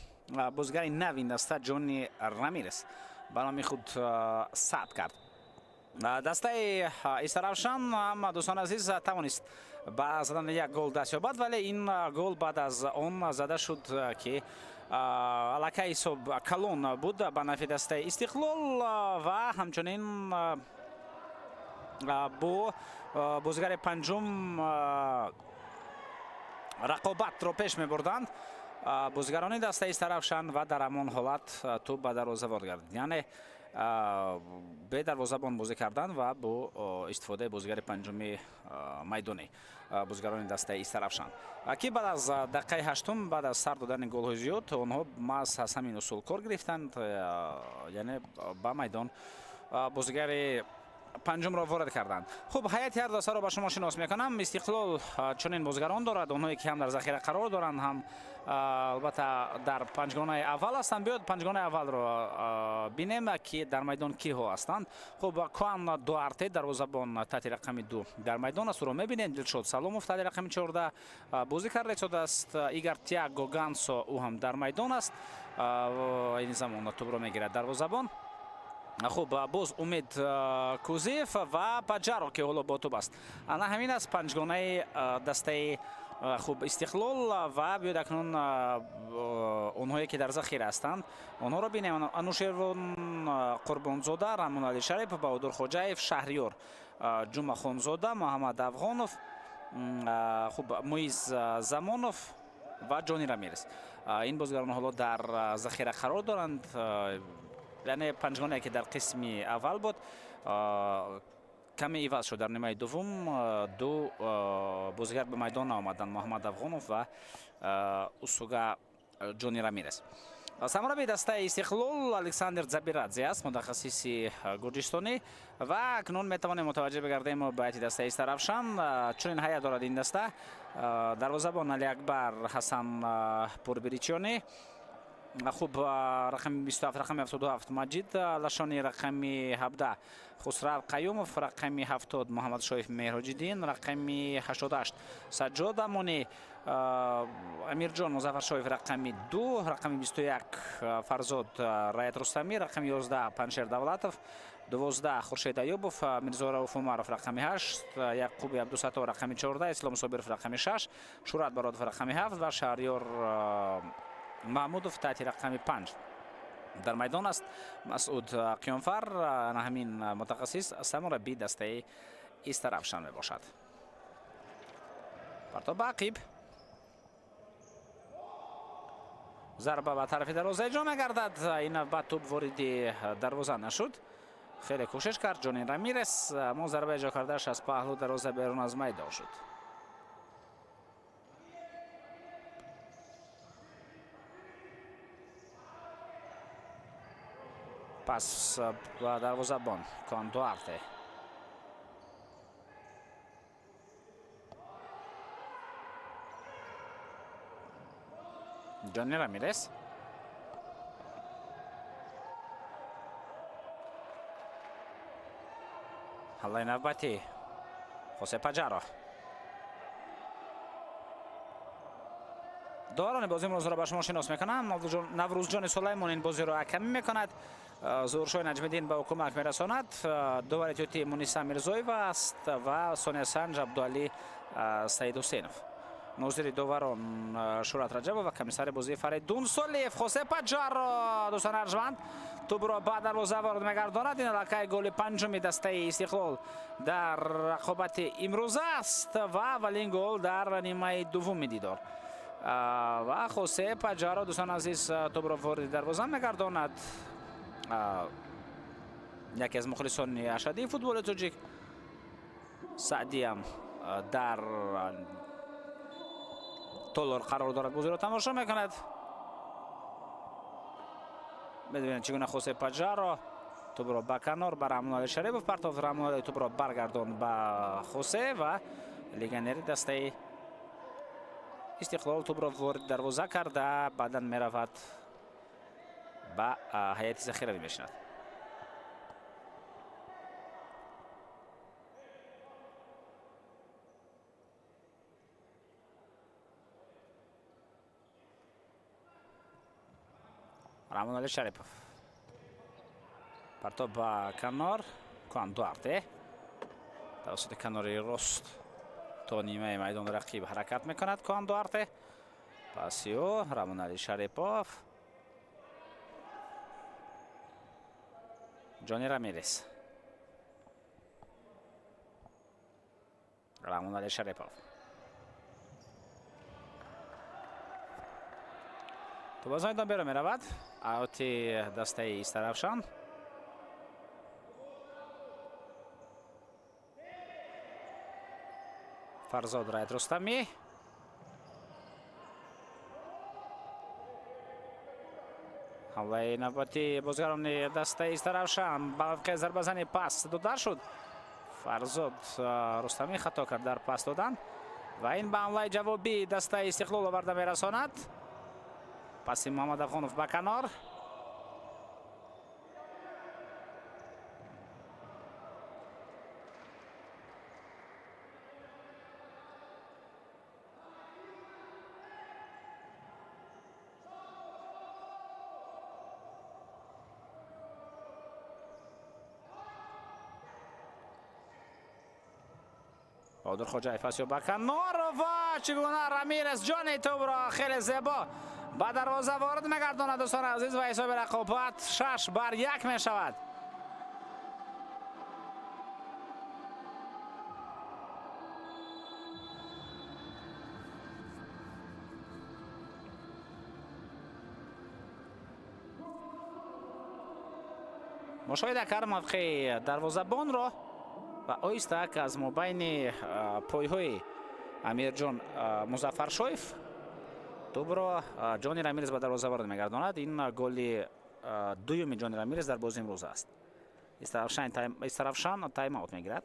бозигари нави даста Ҷонни Рамирес ба номи худ сабт кард. Дастаи Истаравшан ҳам, дӯстони азиз, тавонист ба задани як гол даст ёбад, вале ин гол баъд аз он зада шуд, ки аллакай ҳисоб калон буд ба нафи дастаи Истиқлол ва ҳамчунин бо бозигари панҷум рақобатро пеш мебурданд бозигарони дастаи Истаравшан ва дар ҳамон ҳолат тӯб ба дарвоза ворид гардид, яъне бе дарвозабон бозӣ кардан ва бо истифодаи бозигари панҷуми майдонӣ бозигарони дастаи Истаравшан, ки баъд аз дақиқаи ҳаштум, баъд аз сар додани голҳои зиёд, онҳо маҳз аз ҳамин усул кор гирифтанд, яъне ба майдон бозигари панҷумро ворид карданд. Хуб, ҳайати ҳар дастаро ба шумо шинос мекунам. Истиқлол чунин бозигарон дорад, онҳое ки ҳам дар захира қарор доранд, ҳам албатта дар панҷгонаи аввал ҳастанд. Биёд панҷгонаи аввалро бинем, ки дар майдон киҳо ҳастанд. Хуб, Куан Дуарте, дарвозабон, таҳти рақами 2 дар майдон аст, ӯро мебинем. Дилшод Саломов таҳти рақами 14 бозӣ карда истодааст. Игар Тиаго Гансо, ӯ ҳам дар майдон аст, ин замон тӯбро мегирад дарвозабон. Хуб, боз Умед Кузиев ва Паҷаро, ки ҳоло бо тӯб аст. Ана ҳамин аст панҷгонаи дастаи, хуб, Истиқлол. Ва биёд акнун онҳое ки дар захира ҳастанд, онҳоро бинем. Анушервон Қурбонзода, Рамонали Шарипов, Баҳодур Хоҷаев, Шаҳриёр Ҷумахонзода, Муҳаммад Афғонов, хуб, Муиз Замонов ва Ҷони Рамирес. Ин бозигарон ҳоло дар захира қарор доранд, яъне панҷгонае ки дар қисми аввал буд, каме иваз шуд. Дар нимаи дуввум ду бозигар ба майдон наомаданд: Муҳаммад Афғонов ва Усуга Ҷони Рамирес. Самораби дастаи Истиқлол Александр Забирадзе аст, мутахассиси гурҷистонӣ. Ва акнун метавонем мутаваҷҷеҳ бигардем ба ҳайати дастаи Истаравшан. Чунин ҳайат дорад ин даста: дарвозабон Алиакбар Ҳасан Пурбиричёнӣ, хуб, рақами 27, рақами 77 Маҷид Лашони, рақами 17 Хусрав Қаюмов, рақами 70 Муҳаммадшоиф Меҳроҷиддин, рақами 88 Саҷҷод Амонӣ, Амирҷон Музаффаршоев рақами 2, рақами 21 Фарзод Раят Рустамӣ, рақами 11 Паншер Давлатов, 12 Хуршед Аюбов, Мирзо Рауф Умаров рақами 8, Яқуби Абдусаттор рақами 14, Ислом Собиров рақами 6, Шӯрат Бародов рақами 7 ва Шаҳриёр Маҳмудов таҳти рақами 5 дар майдон аст. Масъуд Қиёнфар, ана ҳамин мутахассис сармураббии дастаи Истаравшан мебошад. Партоб ба ақиб, зарба ба тарафи дарвоза иҷро мегардад. Ин навбат тӯб вориди дарвоза нашуд. Хеле кӯшиш кард Ҷонин Рамирес, аммо зарба иҷро кардааш аз паҳлу дарвоза берун аз майдон шуд. Пас ба дарвозабон Кон Дуарте. Ҷонни Рамирес. Ҳаллаи навбатӣ Хосе Паҷаро. Доварони бозии имрӯзро ба шумо шинос мекунам. Наврӯзҷони Сулаймон ин бозиро ҳакамӣ мекунад. Зуҳуршоҳи Наҷмиддин ба ӯ кӯмак мерасонад. Довари тиёти Муниса Мирзоева аст ва Сония Санҷ Абдуалӣ Саидҳусейнов. Нозири доварон Шӯрат Раҷабов ва комиссари бозии Фаридун Солиев. Хосе Паҷаро, дӯстони арҷманд, тӯбро ба дарвоза ворид мегардонад. Ин аллакай голи панҷуми дастаи Истиқлол дар рақобати имрӯза аст ва аввалин гол дар нимаи дуввуми дидор. Ва Хосе Паҷаро, дӯстони азиз, тӯбро вориди дарвоза мегардонад. Яке аз мухлисони ашаддии футболи тоҷик Саъдиам дар толор қарор дорад, бозиро тамошо мекунад. Медонед, чӣ гуна Хосе Паҷаро тӯбро ба канор ба Раҳмоналӣ Шарипов партофт. Раҳмоналӣ тӯбро баргардонд ба Хосе ва легионери дастаи Истиқлол тӯбро ворид дарвоза карда, баъдан меравад, ба ҳайати захиравӣ мешинад. Раҳмоналӣ Шарипов, партоб ба канор. Куан Дуарте тавассути канори рост то нимаи майдони рақиб ҳаракат мекунад. Куан Дуарте, паси ӯ Раҳмоналӣ Шарипов, Ҷони Рамирес, Раҳмоналӣ Шарипов. Тӯб аз майдон берун меравад, аути дастаи Истаравшан. Фарзод Раят Рустамӣ. Ҳамлаи навбати бозигарони дастаи Истаравшан, ба мавқеи зарбазанӣ пас дода шуд. Фарзод Рустамӣ хато кард дар пас додан ва ин ба ҳамлаи ҷавобии дастаи Истиқлол оварда мерасонад. Паси Муҳаммад Афғонов ба канор. Баҳодур Хоҷаев, паси ба канор ва чӣ гуна Рамирес Ҷони тӯбро хеле зебо ба дарвоза ворид мегардонад, дӯстони азиз, ва ҳисоби рақобат 6-1 мешавад. Мушоҳида кард мавқеи дарвозабонро ва оҳиста аз мобайни пойҳои Амирҷон Музаффаршоев тӯбро Ҷони Рамирес ба дарвоза ворид мегардонад. Ин голи дуюми Ҷони Рамирес дар бозии имрӯз аст. Истаравшан тайм-аут мегирад.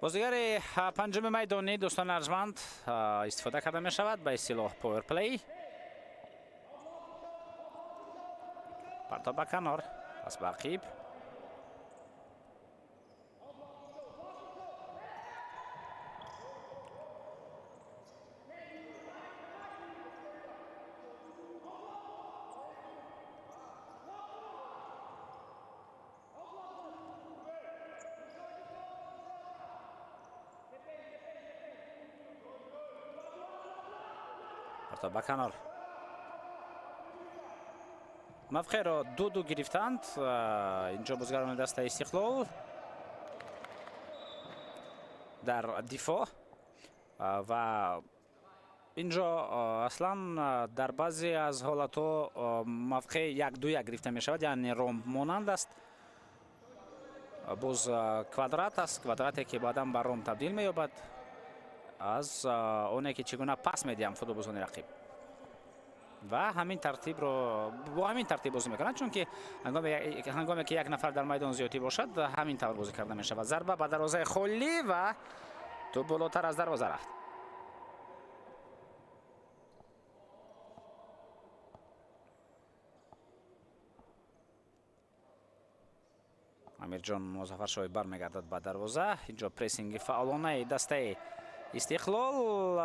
Бозигари панҷуми майдонӣ, дӯстони арҷманд, истифода карда мешавад, ба истилоҳ power play. Партоб ба канор, пас ба ақиб. Ба канор. Мавқеъро 2-2 гирифтанд инҷо бозигарони дастаи Истиқлол дар дифоъ ва инҷо аслан дар баъзе аз ҳолатҳо мавқеъ 1-2-1 гирифта мешавад, яъне ромб монанд аст, боз квадрат аст, квадрате ки баъдан ба ромб табдил меёбад аз оне ки чӣ гуна пас медиҳанд футболбозони рақиб ва ҳамин тартибро бо ҳамин тартиб бозӣ мекунанд, чунки ҳангоме ки як нафар дар майдон зиёдтӣ бошад, ҳамин тавр бозӣ карда мешавад. Зарба ба дарвозаи холӣ ва тӯб болотар аз дарвоза рафт. Амирҷон Музаффаршоҳ бармегардад ба дарвоза. Инҷо прессинги фаъолонаи дастаи Истиқлол.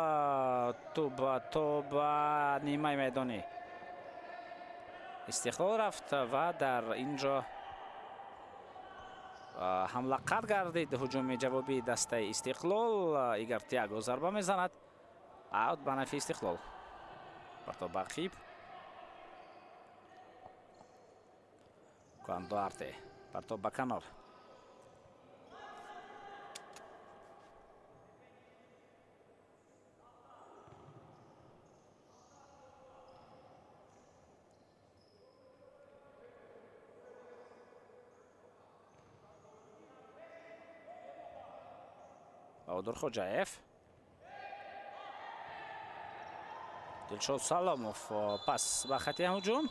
Тӯб то ба нимаи майдони Истиқлол рафт ва дар ин ҷо Ҳамла қатъ гардид. Ҳуҷуми ҷавобии дастаи Истиқлол. Игар Тиаго зарба мезанад. Аут ба нафи Истиқлол. Партоб ба ақиб. Куан Дуарте. Партоб ба канор. Баҳодур Хоҷаев. Дилшод Саломов пас ба хати ҳуҷум.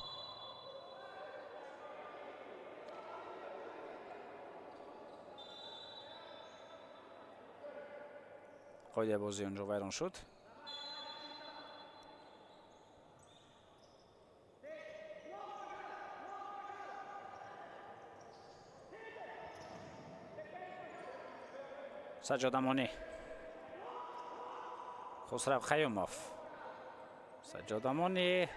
Қоидаи бозӣ онҷо вайрон шуд. Саҷҷод Амонӣ. Хусрав Қаюмов. Саҷҷод Амонӣ.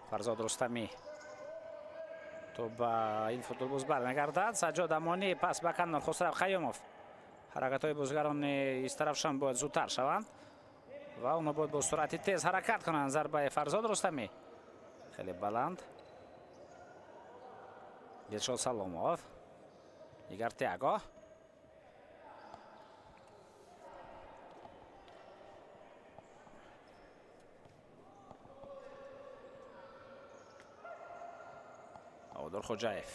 Фарзод Рустамӣ. То ба ин футболбоз бармегардад. Саҷҷод Амонӣ пас ба канор Хусрав Қаюмов. Ҳаракатҳои бозигарони Истаравшан бояд зудтар шаванд ва онҳо бояд бо суръати тез ҳаракат кунанд. Зарбаи Фарзод Рустамӣ хеле баланд. Дилшод Саломов. Игар Тиаго. Баҳодур Хоҷаев.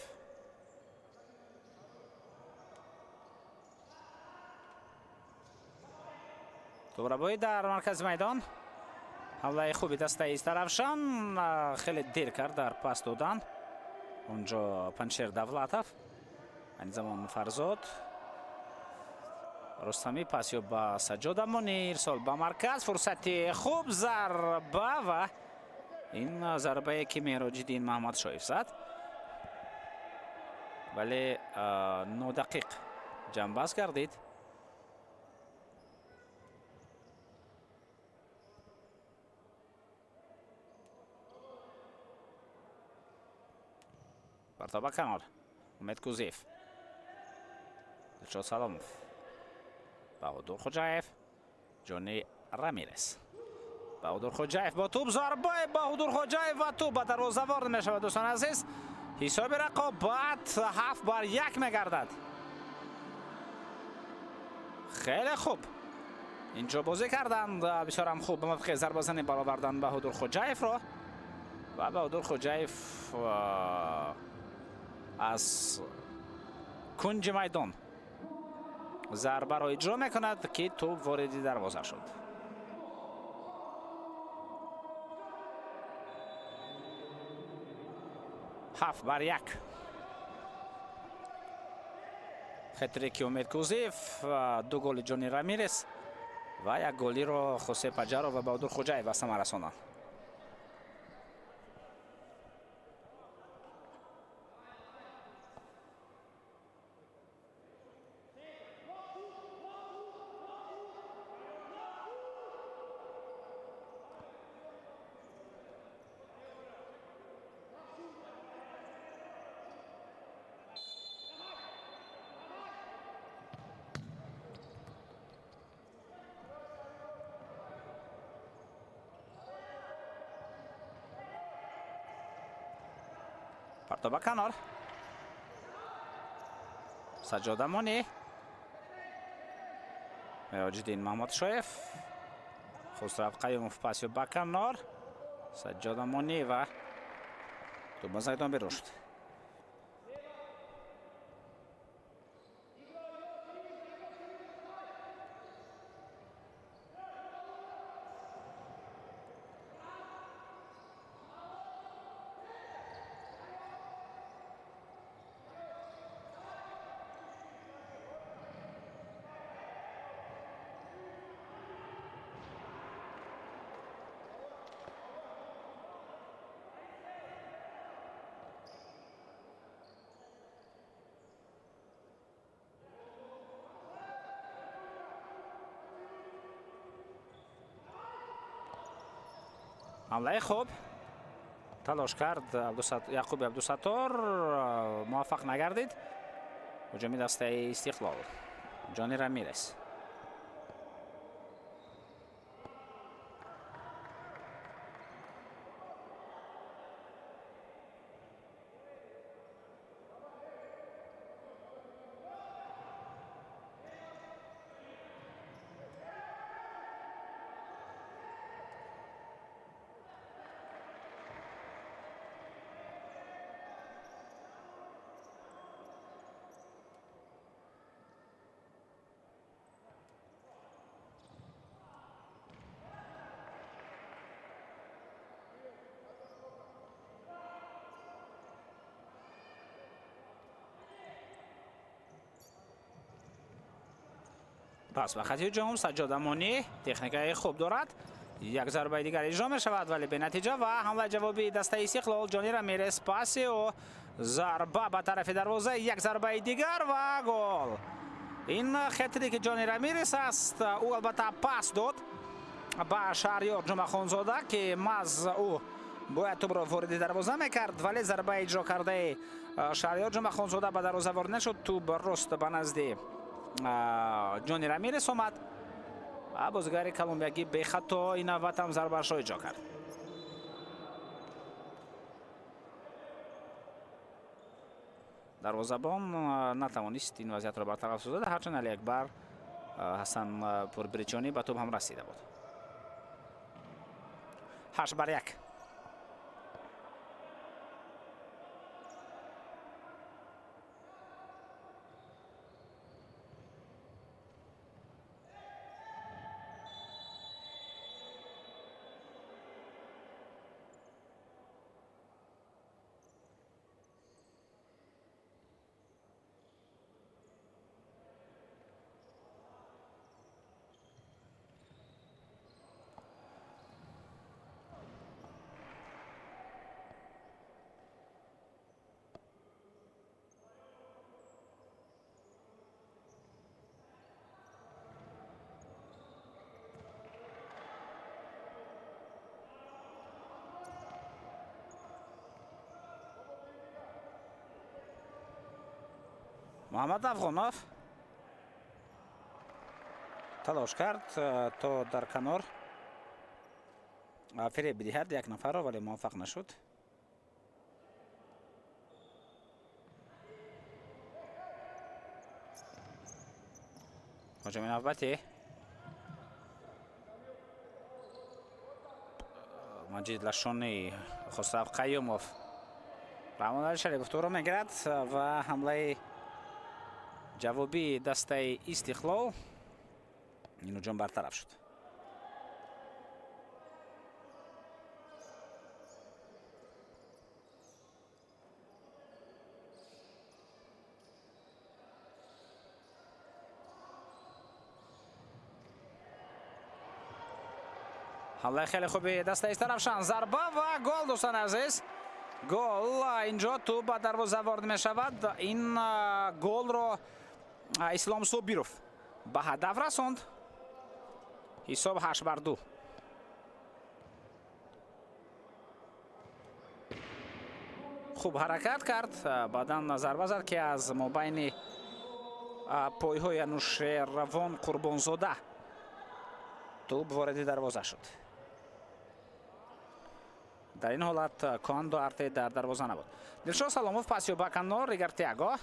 Тӯбрабоӣ дар маркази майдон. Ҳамлаи хуби дастаи Истаравшан хеле дер кард дар пас додан. Онҷо Панҷшер Давлатов. Айни замон Фарзод Рустамӣ пас ё ба Саҷҷод Амонӣ, ирсол ба марказ, фурсати хуб, зарба ва ин зарбае ки Меҳроҷиддин Маҳмадшоев зад, вале нодақиқ ҷамъбаст гардид. Партоб ба канор. Умед Кузиев. Дилшод Саломов. Баҳодур Хоҷаев. Ҷони Рамирес. Баҳодур Хоҷаев бо тӯб, зарбаи Баҳодур Хоҷаев ва тӯб ба дарвоза ворид мешавад. Дӯстони азиз, ҳисоби рақобат 7-1 мегардад. Хеле хуб инҷо бозӣ карданд, бисёрам хуб ба мавқеи зарбазанӣ бароварданд Баҳодур Хоҷаевро ва Баҳодур Хоҷаев аз кунҷи майдон зарбаро иҷро мекунад, ки тӯб вориди дарвоза шуд. 7-1. Хетрики Умед Кузиев, 2 голи Ҷони Рамирес ва 1 голиро Хосе Паҷаро ва Баҳодур Хоҷаев ба самар расонанд. Партоб ба канор. Саҷҷод Амонӣ. Меҳроҷиддин Маҳмадшоев. Хусрав Қаюмов пас ё ба канор. Саҷҷод Амонӣ ва тӯб аз майдон берун шуд. Ҳамлаи хуб. Талош кард Яъқуби Абдусаттор, муваффақ нагардид. Ҳуҷуми дастаи Истиқлол. Ҷони Рамирес. Пас ба хати ҳуҷум Саҷҷод Амонӣ техникаи хуб дорад. Як зарбаи дигар иҷро мешавад, вале бенатиҷа ва ҳамлаи ҷавобии дастаи Истиқлол. Ҷони Рамирес, паси ӯ, зарба ба тарафи дарвоза, як зарбаи дигар ва гол. Ин хет-трики Ҷони Рамирес аст. Ӯ албатта пас дод ба Шаҳриёр Ҷумъахонзода, ки маҳз ӯ бояд тӯбро вориди дарвоза мекард, вале зарбаи иҷро кардаи Шаҳриёр Ҷумъахонзода ба дарвоза ворид нашуд. Тӯб рост ба назди Ҷони Рамирес омад ва бозигари колумбиягӣ бехато ин навбат ҳам зарбаашро иҷро кард. Дарвозабон натавонист ин вазъиятро бартараф созад, ҳарчанд Алиакбар Ҳасан Пурбиричонӣ ба тӯб ҳам расида буд. 8-1. Муҳаммад Афғонов талош кард, то дар канор фиреб бидиҳад як нафарро, вале муваффақ нашуд. Ҳуҷуми навбатӣ Маҷид Лашонӣ, Хусрав Қаюмов, Раҳмонали Шарипов тӯбро мегирад ва ҳамлаи ҷавобии дастаи Истиқлол ин ҳуҷум бартараф шуд. Ҳамлаи хеле хуби дастаи Истаравшан, зарба ва гол, дӯстони азиз. Гол. Инҷо тӯб ба дарвоза ворид мешавад. Ин голро Ислом Собиров ба ҳадаф расонд. Ҳисоб 8-2. Хуб ҳаракат кард, баъдан зарба зад, ки аз мобайни пойҳои Анушервон Қурбонзода тӯб вориди дарвоза шуд. Дар ин ҳолат Коан Дуарте дар дарвоза набуд. Дилшод Саломов, паси ба канор, Игар Тиаго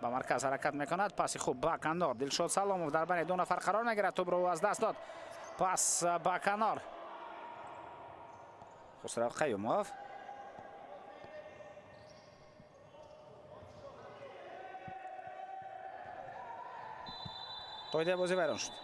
ба марказ ҳаракат мекунад, паси хуб ба канор. Дилшод Саломов дар байни ду нафар қарор мегирад, тӯбро ӯ аз даст дод. Пас ба канор. Хусрав Қаюмов. Қоидаи бозӣ вайрон шуд.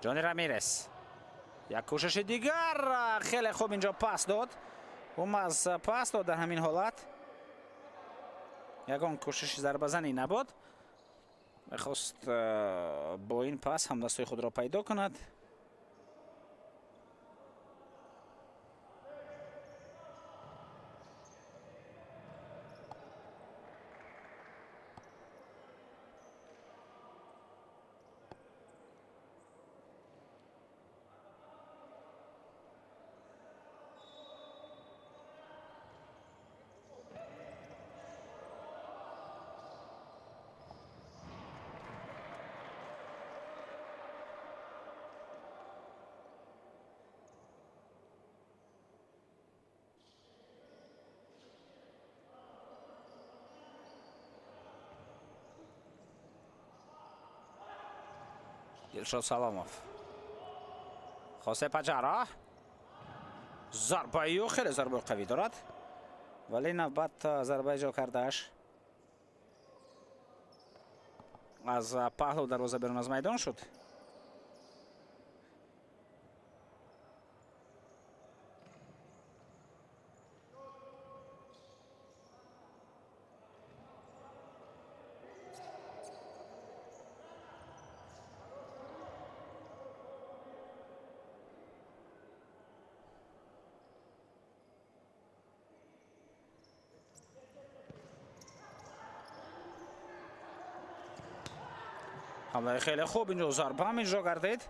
Ҷони Рамирес, як кӯшиши дигар, хеле хуб инҷо пас дод. Умаз пас дод. Дар ҳамин ҳолат ягон кӯшиши зарбазанӣ набуд. Мехост бо ин пас ҳамдастои худро пайдо кунад. Дилшод Саломов, Хосе Паҷаро, зарбаи ӯ хеле зарбаи қавӣ дорад, вале навбат зарба иҷро кардааш аз паҳлу дарвоза берун аз майдон шуд. ҳамлаи хеле хуб, инҷо зарба ҳам иҷро гардид.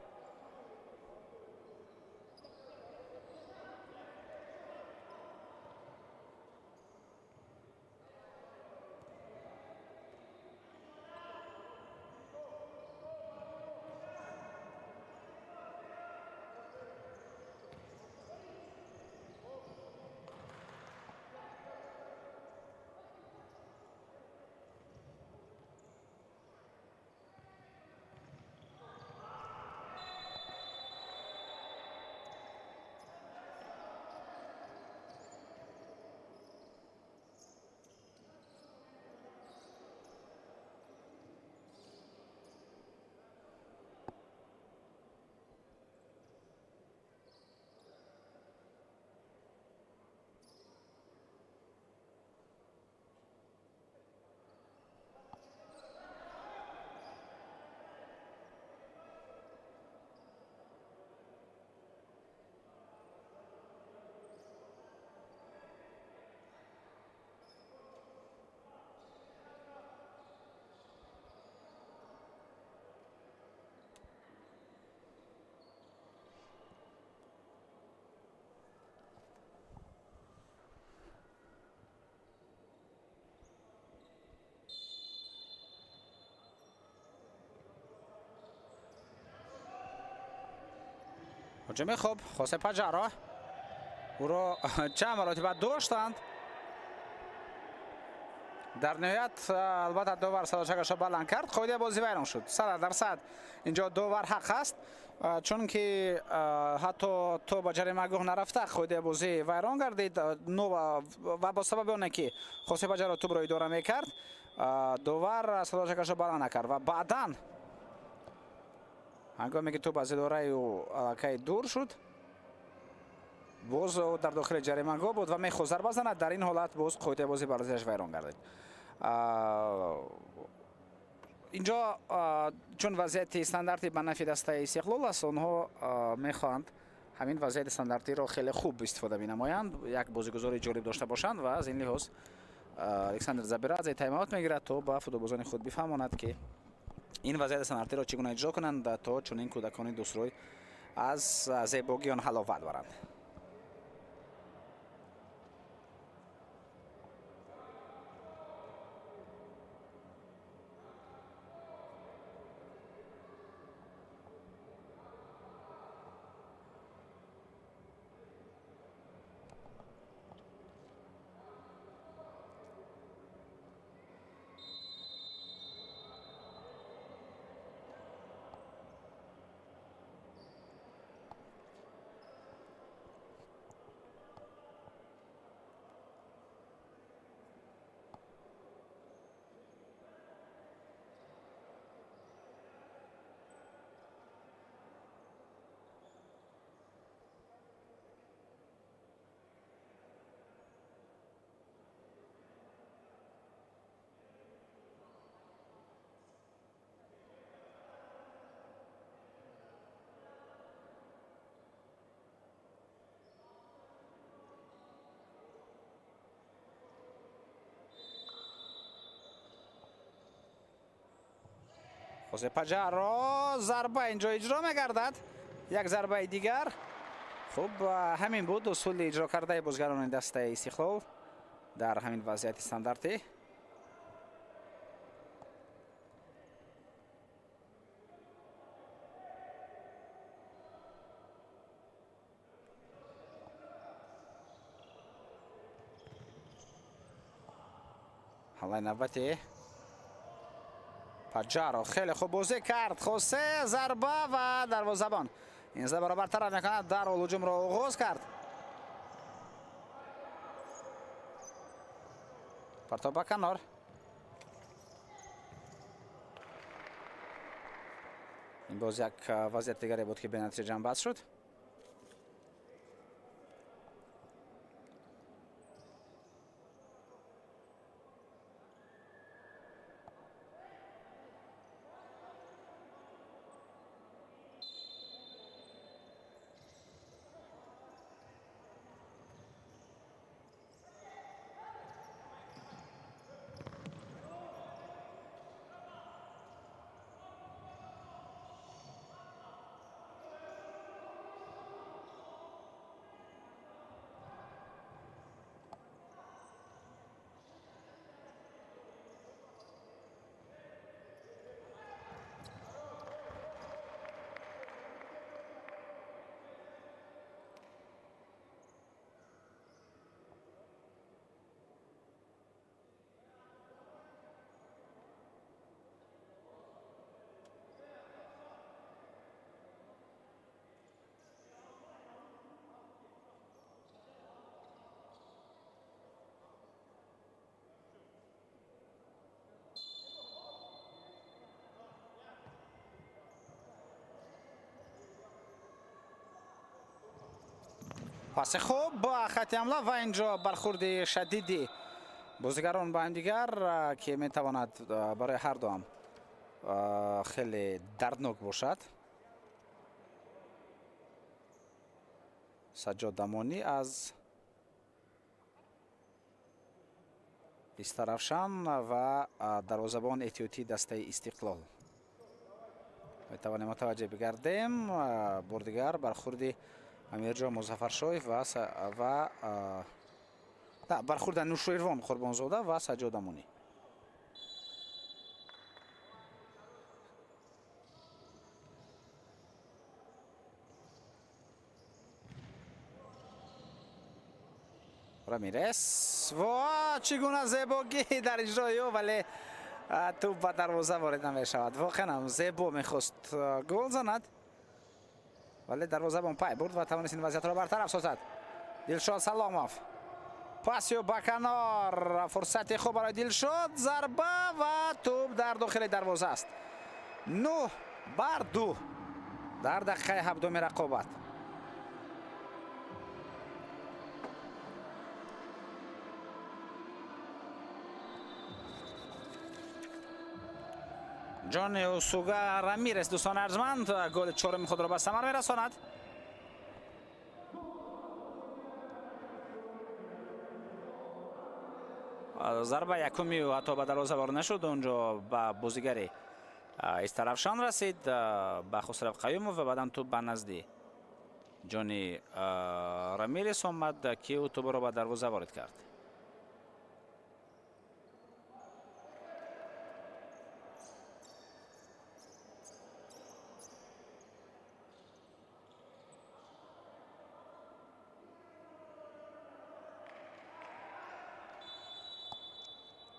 ҳуҷуми хуб, Хосе Паҷаро, ӯро чанд маротиба доштанд. Дар ниҳоят албатта довар садочакашро баланд кард, қоидаи бозӣ вайрон шуд. 100% инҷо довар ҳақ аст, чунки ҳатто то ба ҷаримагоҳ нарафта қоидаи бозӣ вайрон гардид ва бо сабаби оне ки Хосе Паҷаро тӯбро идора мекард, довар садочакашро баланд накард ва баъдан ҳангоме ки тӯб аз идораи ӯ аллакай дур шуд, боз дар дохили ҷаримагоҳ буд ва мехост зарба занад. Дар ин ҳолат боз қоидаи бозӣ бар зиддаш вайрон гардид. Инҷо чун вазъияти стандартӣ ба нафи дастаи Истиқлол аст, онҳо мехоҳанд ҳамин вазъияти стандартиро хеле хуб истифода бинамоянд, як бозигузори ҷолиб дошта бошанд ва аз ин лиҳоз Александр Забирадзе тайм-аут мегирад, то ба футболбозони худ бифаҳмонад, ки ин вазъияти стандартиро чӣ гуна иҷро кунанд, то чунин кӯдакони дӯстрӯй аз зебогии он ҳаловат баранд. Хосе Паҷаро зарба инҷо иҷро мегардад. Як зарбаи дигар. Хуб, ҳамин буд усули иҷро кардаи бозигарони дастаи Истиқлол дар ҳамин вазъияти стандартӣ. ҳамлаи навбати Паҷаро хеле хуб бозӣ кард. Хосе зарба ва дарвозабон ин зарбаро бартараф мекунад. Дарҳол ҳуҷумро оғоз кард. Партоб ба канор. Ин боз як вазъияти дигаре буд, ки бенатиҷа ҷамъбаст шуд. Паси хуб ба хати ҳамла ва инҷо бархурди шадиди бозигарон ба ҳамдигар, ки метавонад барои ҳар дуам хеле дарднок бошад. Саҷҷод Дамонӣ аз Истаравшан ва дарвозабон эҳтиётии дастаи Истиқлол. Метавонем мутаваҷҷеҳ бигардем. Бор дигар бархурди Амирҷон Музаффаршоев ва бархурда Нушервон Қурбонзода ва Саҷҷод Амонӣ. Рамирес. Ва чӣ гуна зебогӣ дар иҷрои ӯ, вале тӯп ба дарвоза ворид намешавад. Воқеан ҳам зебо мехост гол занад, вале дарвозабон пай бурд ва тавонист ин вазъиятро бартараф созад. Дилшод Саломов. Пасио ба канор. Фурсати хуб барои Дилшод. Зарба ва тӯп дар дохили дарвоза аст. 9-2 дар дақиқаи ҳабдуми рақобат. Ҷони Усуга Рамирес, дӯстони арҷманд, голи чоруми худро ба самар мерасонад. Зарба якуми ӯ ҳатто ба дарвоза ворид нашуд, онҷо ба бозигари Истаравшан расид, ба Хусрав Қаюмов ва баъдан тӯп ба назди Ҷони Рамирес омад, ки ӯ тӯбро ба дарвоза ворид кард.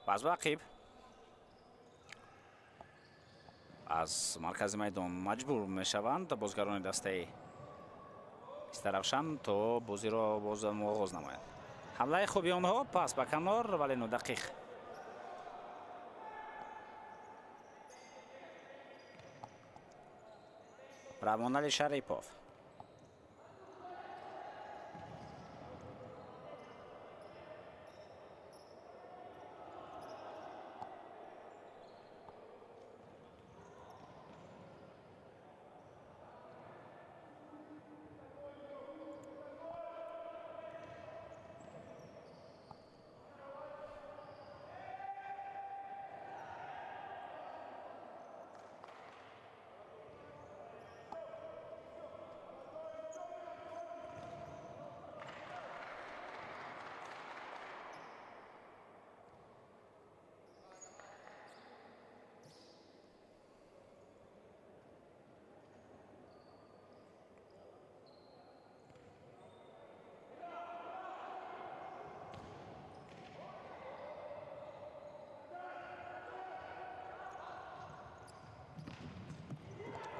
Пас ба ақиб аз маркази майдон маҷбур мешаванд бозгарони дастаи Истаравшан то бозиро боз оғоз намоянд. Ҳамлаи хуби онҳо, пас ба канор, вале нодақиқ. Рамонали Шарипов.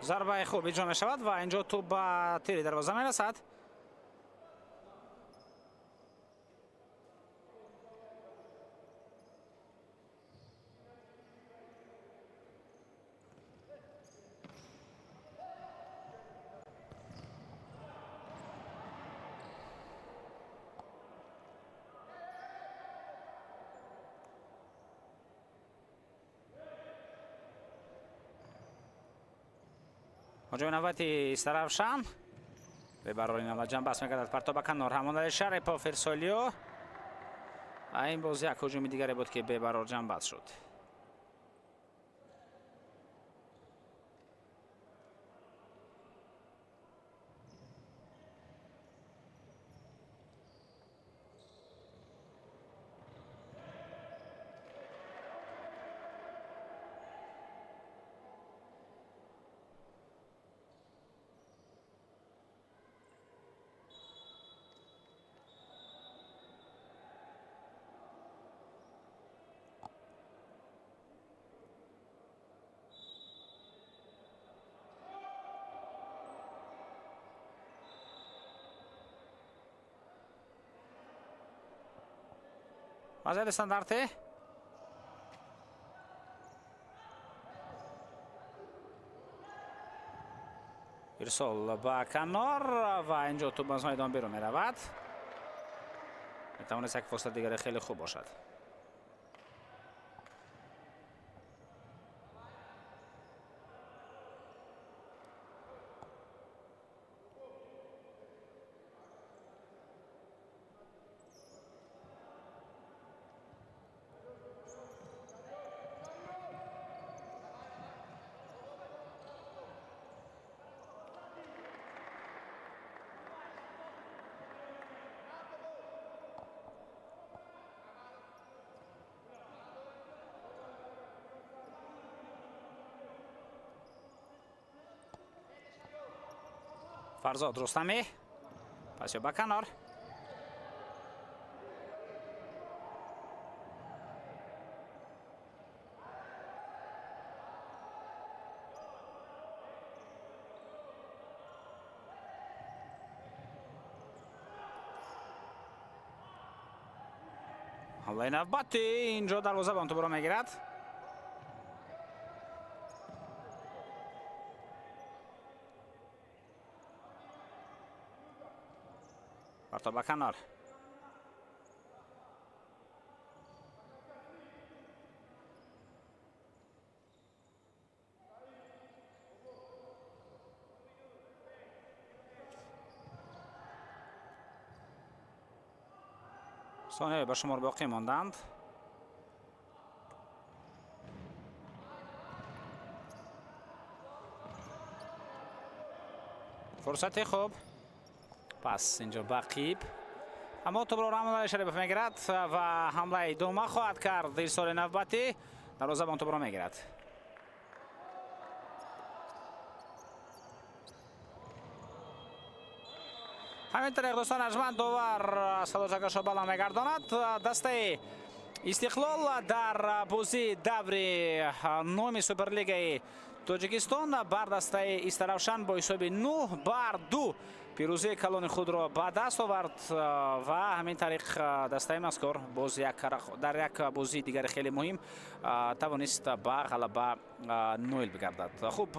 Зарбаи хуб иҷро мешавад ва инҷо тӯб ба тири дарвоза мерасад. Ҳуҷуми навбати Истаравшан бебарори навбат ҷанбаст мегардад. Партоб ба канор, Ҳамонали Шарипов, Ирсолиё. Ин боз як ҳуҷуми дигаре буд, ки бебарор ҷанбаст шуд. Вазъияти стандартӣ. Ирсол ба канор ва инҷо тӯб аз майдон берун меравад. Метавонист як фурсат дигаре хеле хуб бошад. Фарзод Рустамӣ пас ба канор. Ҳамлаи навбатӣ, инҷо дарвозабон тӯбро мегирад. Партоб ба канор. Сонияҳо ба шумор боқӣ монданд. Фурсати хуб. Пас инҷо бақиб, аммо тӯбро Рамазон Шарипов мегирад ва ҳамла идома хоҳад кард. Ирсоли навбатӣ, дарвозабон тӯбро мегирад. Ҳамин тариқ, дӯстон арҷманд, довар садочакашро баланд мегардонад. Дастаи Истиқлол дар бозии даври номи Суперлигаи Тоҷикистон бар дастаи Истаравшан бо ҳисоби 9-2 пирӯзии калони худро ба даст овард ва ҳамин тариқ дастаи мазкур боз дар як бозии дигари хеле муҳим тавонист ба ғалаба ноил бигардад. Хуб,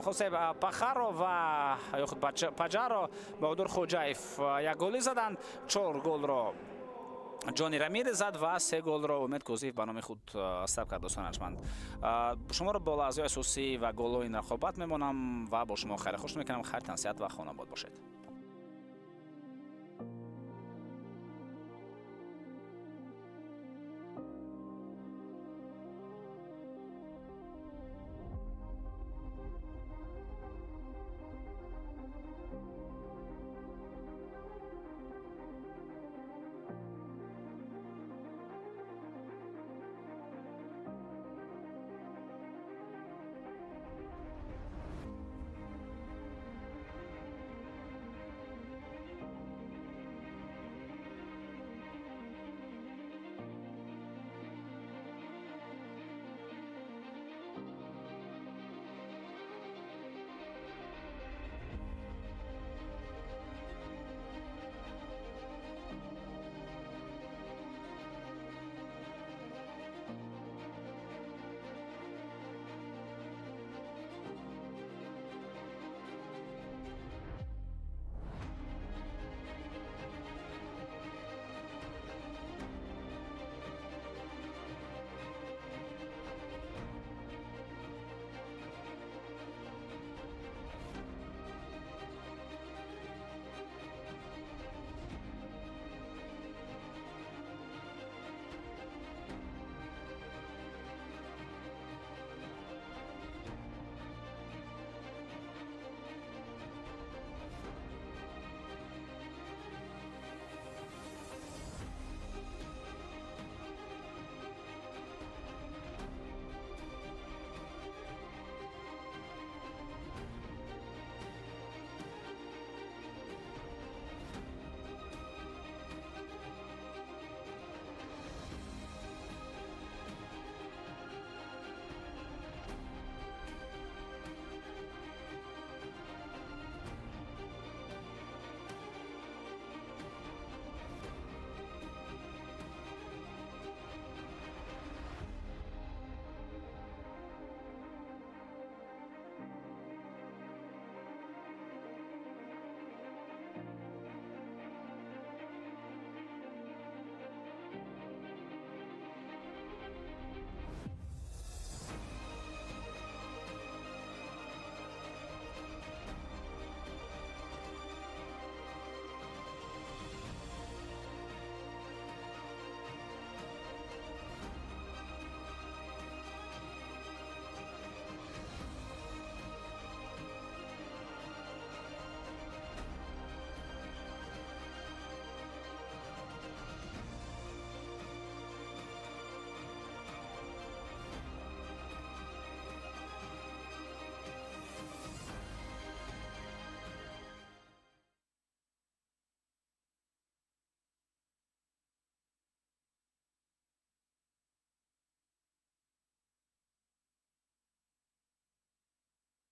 Хосе Пахаро ва ё худ Паҷаро, Баҳодур Хоҷаев як голӣ заданд, 4 голро Ҷони Рамирез зад ва 3 голро Умед Козиев ба номи худ сабт кард. Дӯстон арҷманд, шуморо бо лаҳзаҳои асосӣ ва голҳои ин рақобат мемонам ва бо шумо хайри хуш мекунам. Хайр, тансиҳат ва хонобод бошед.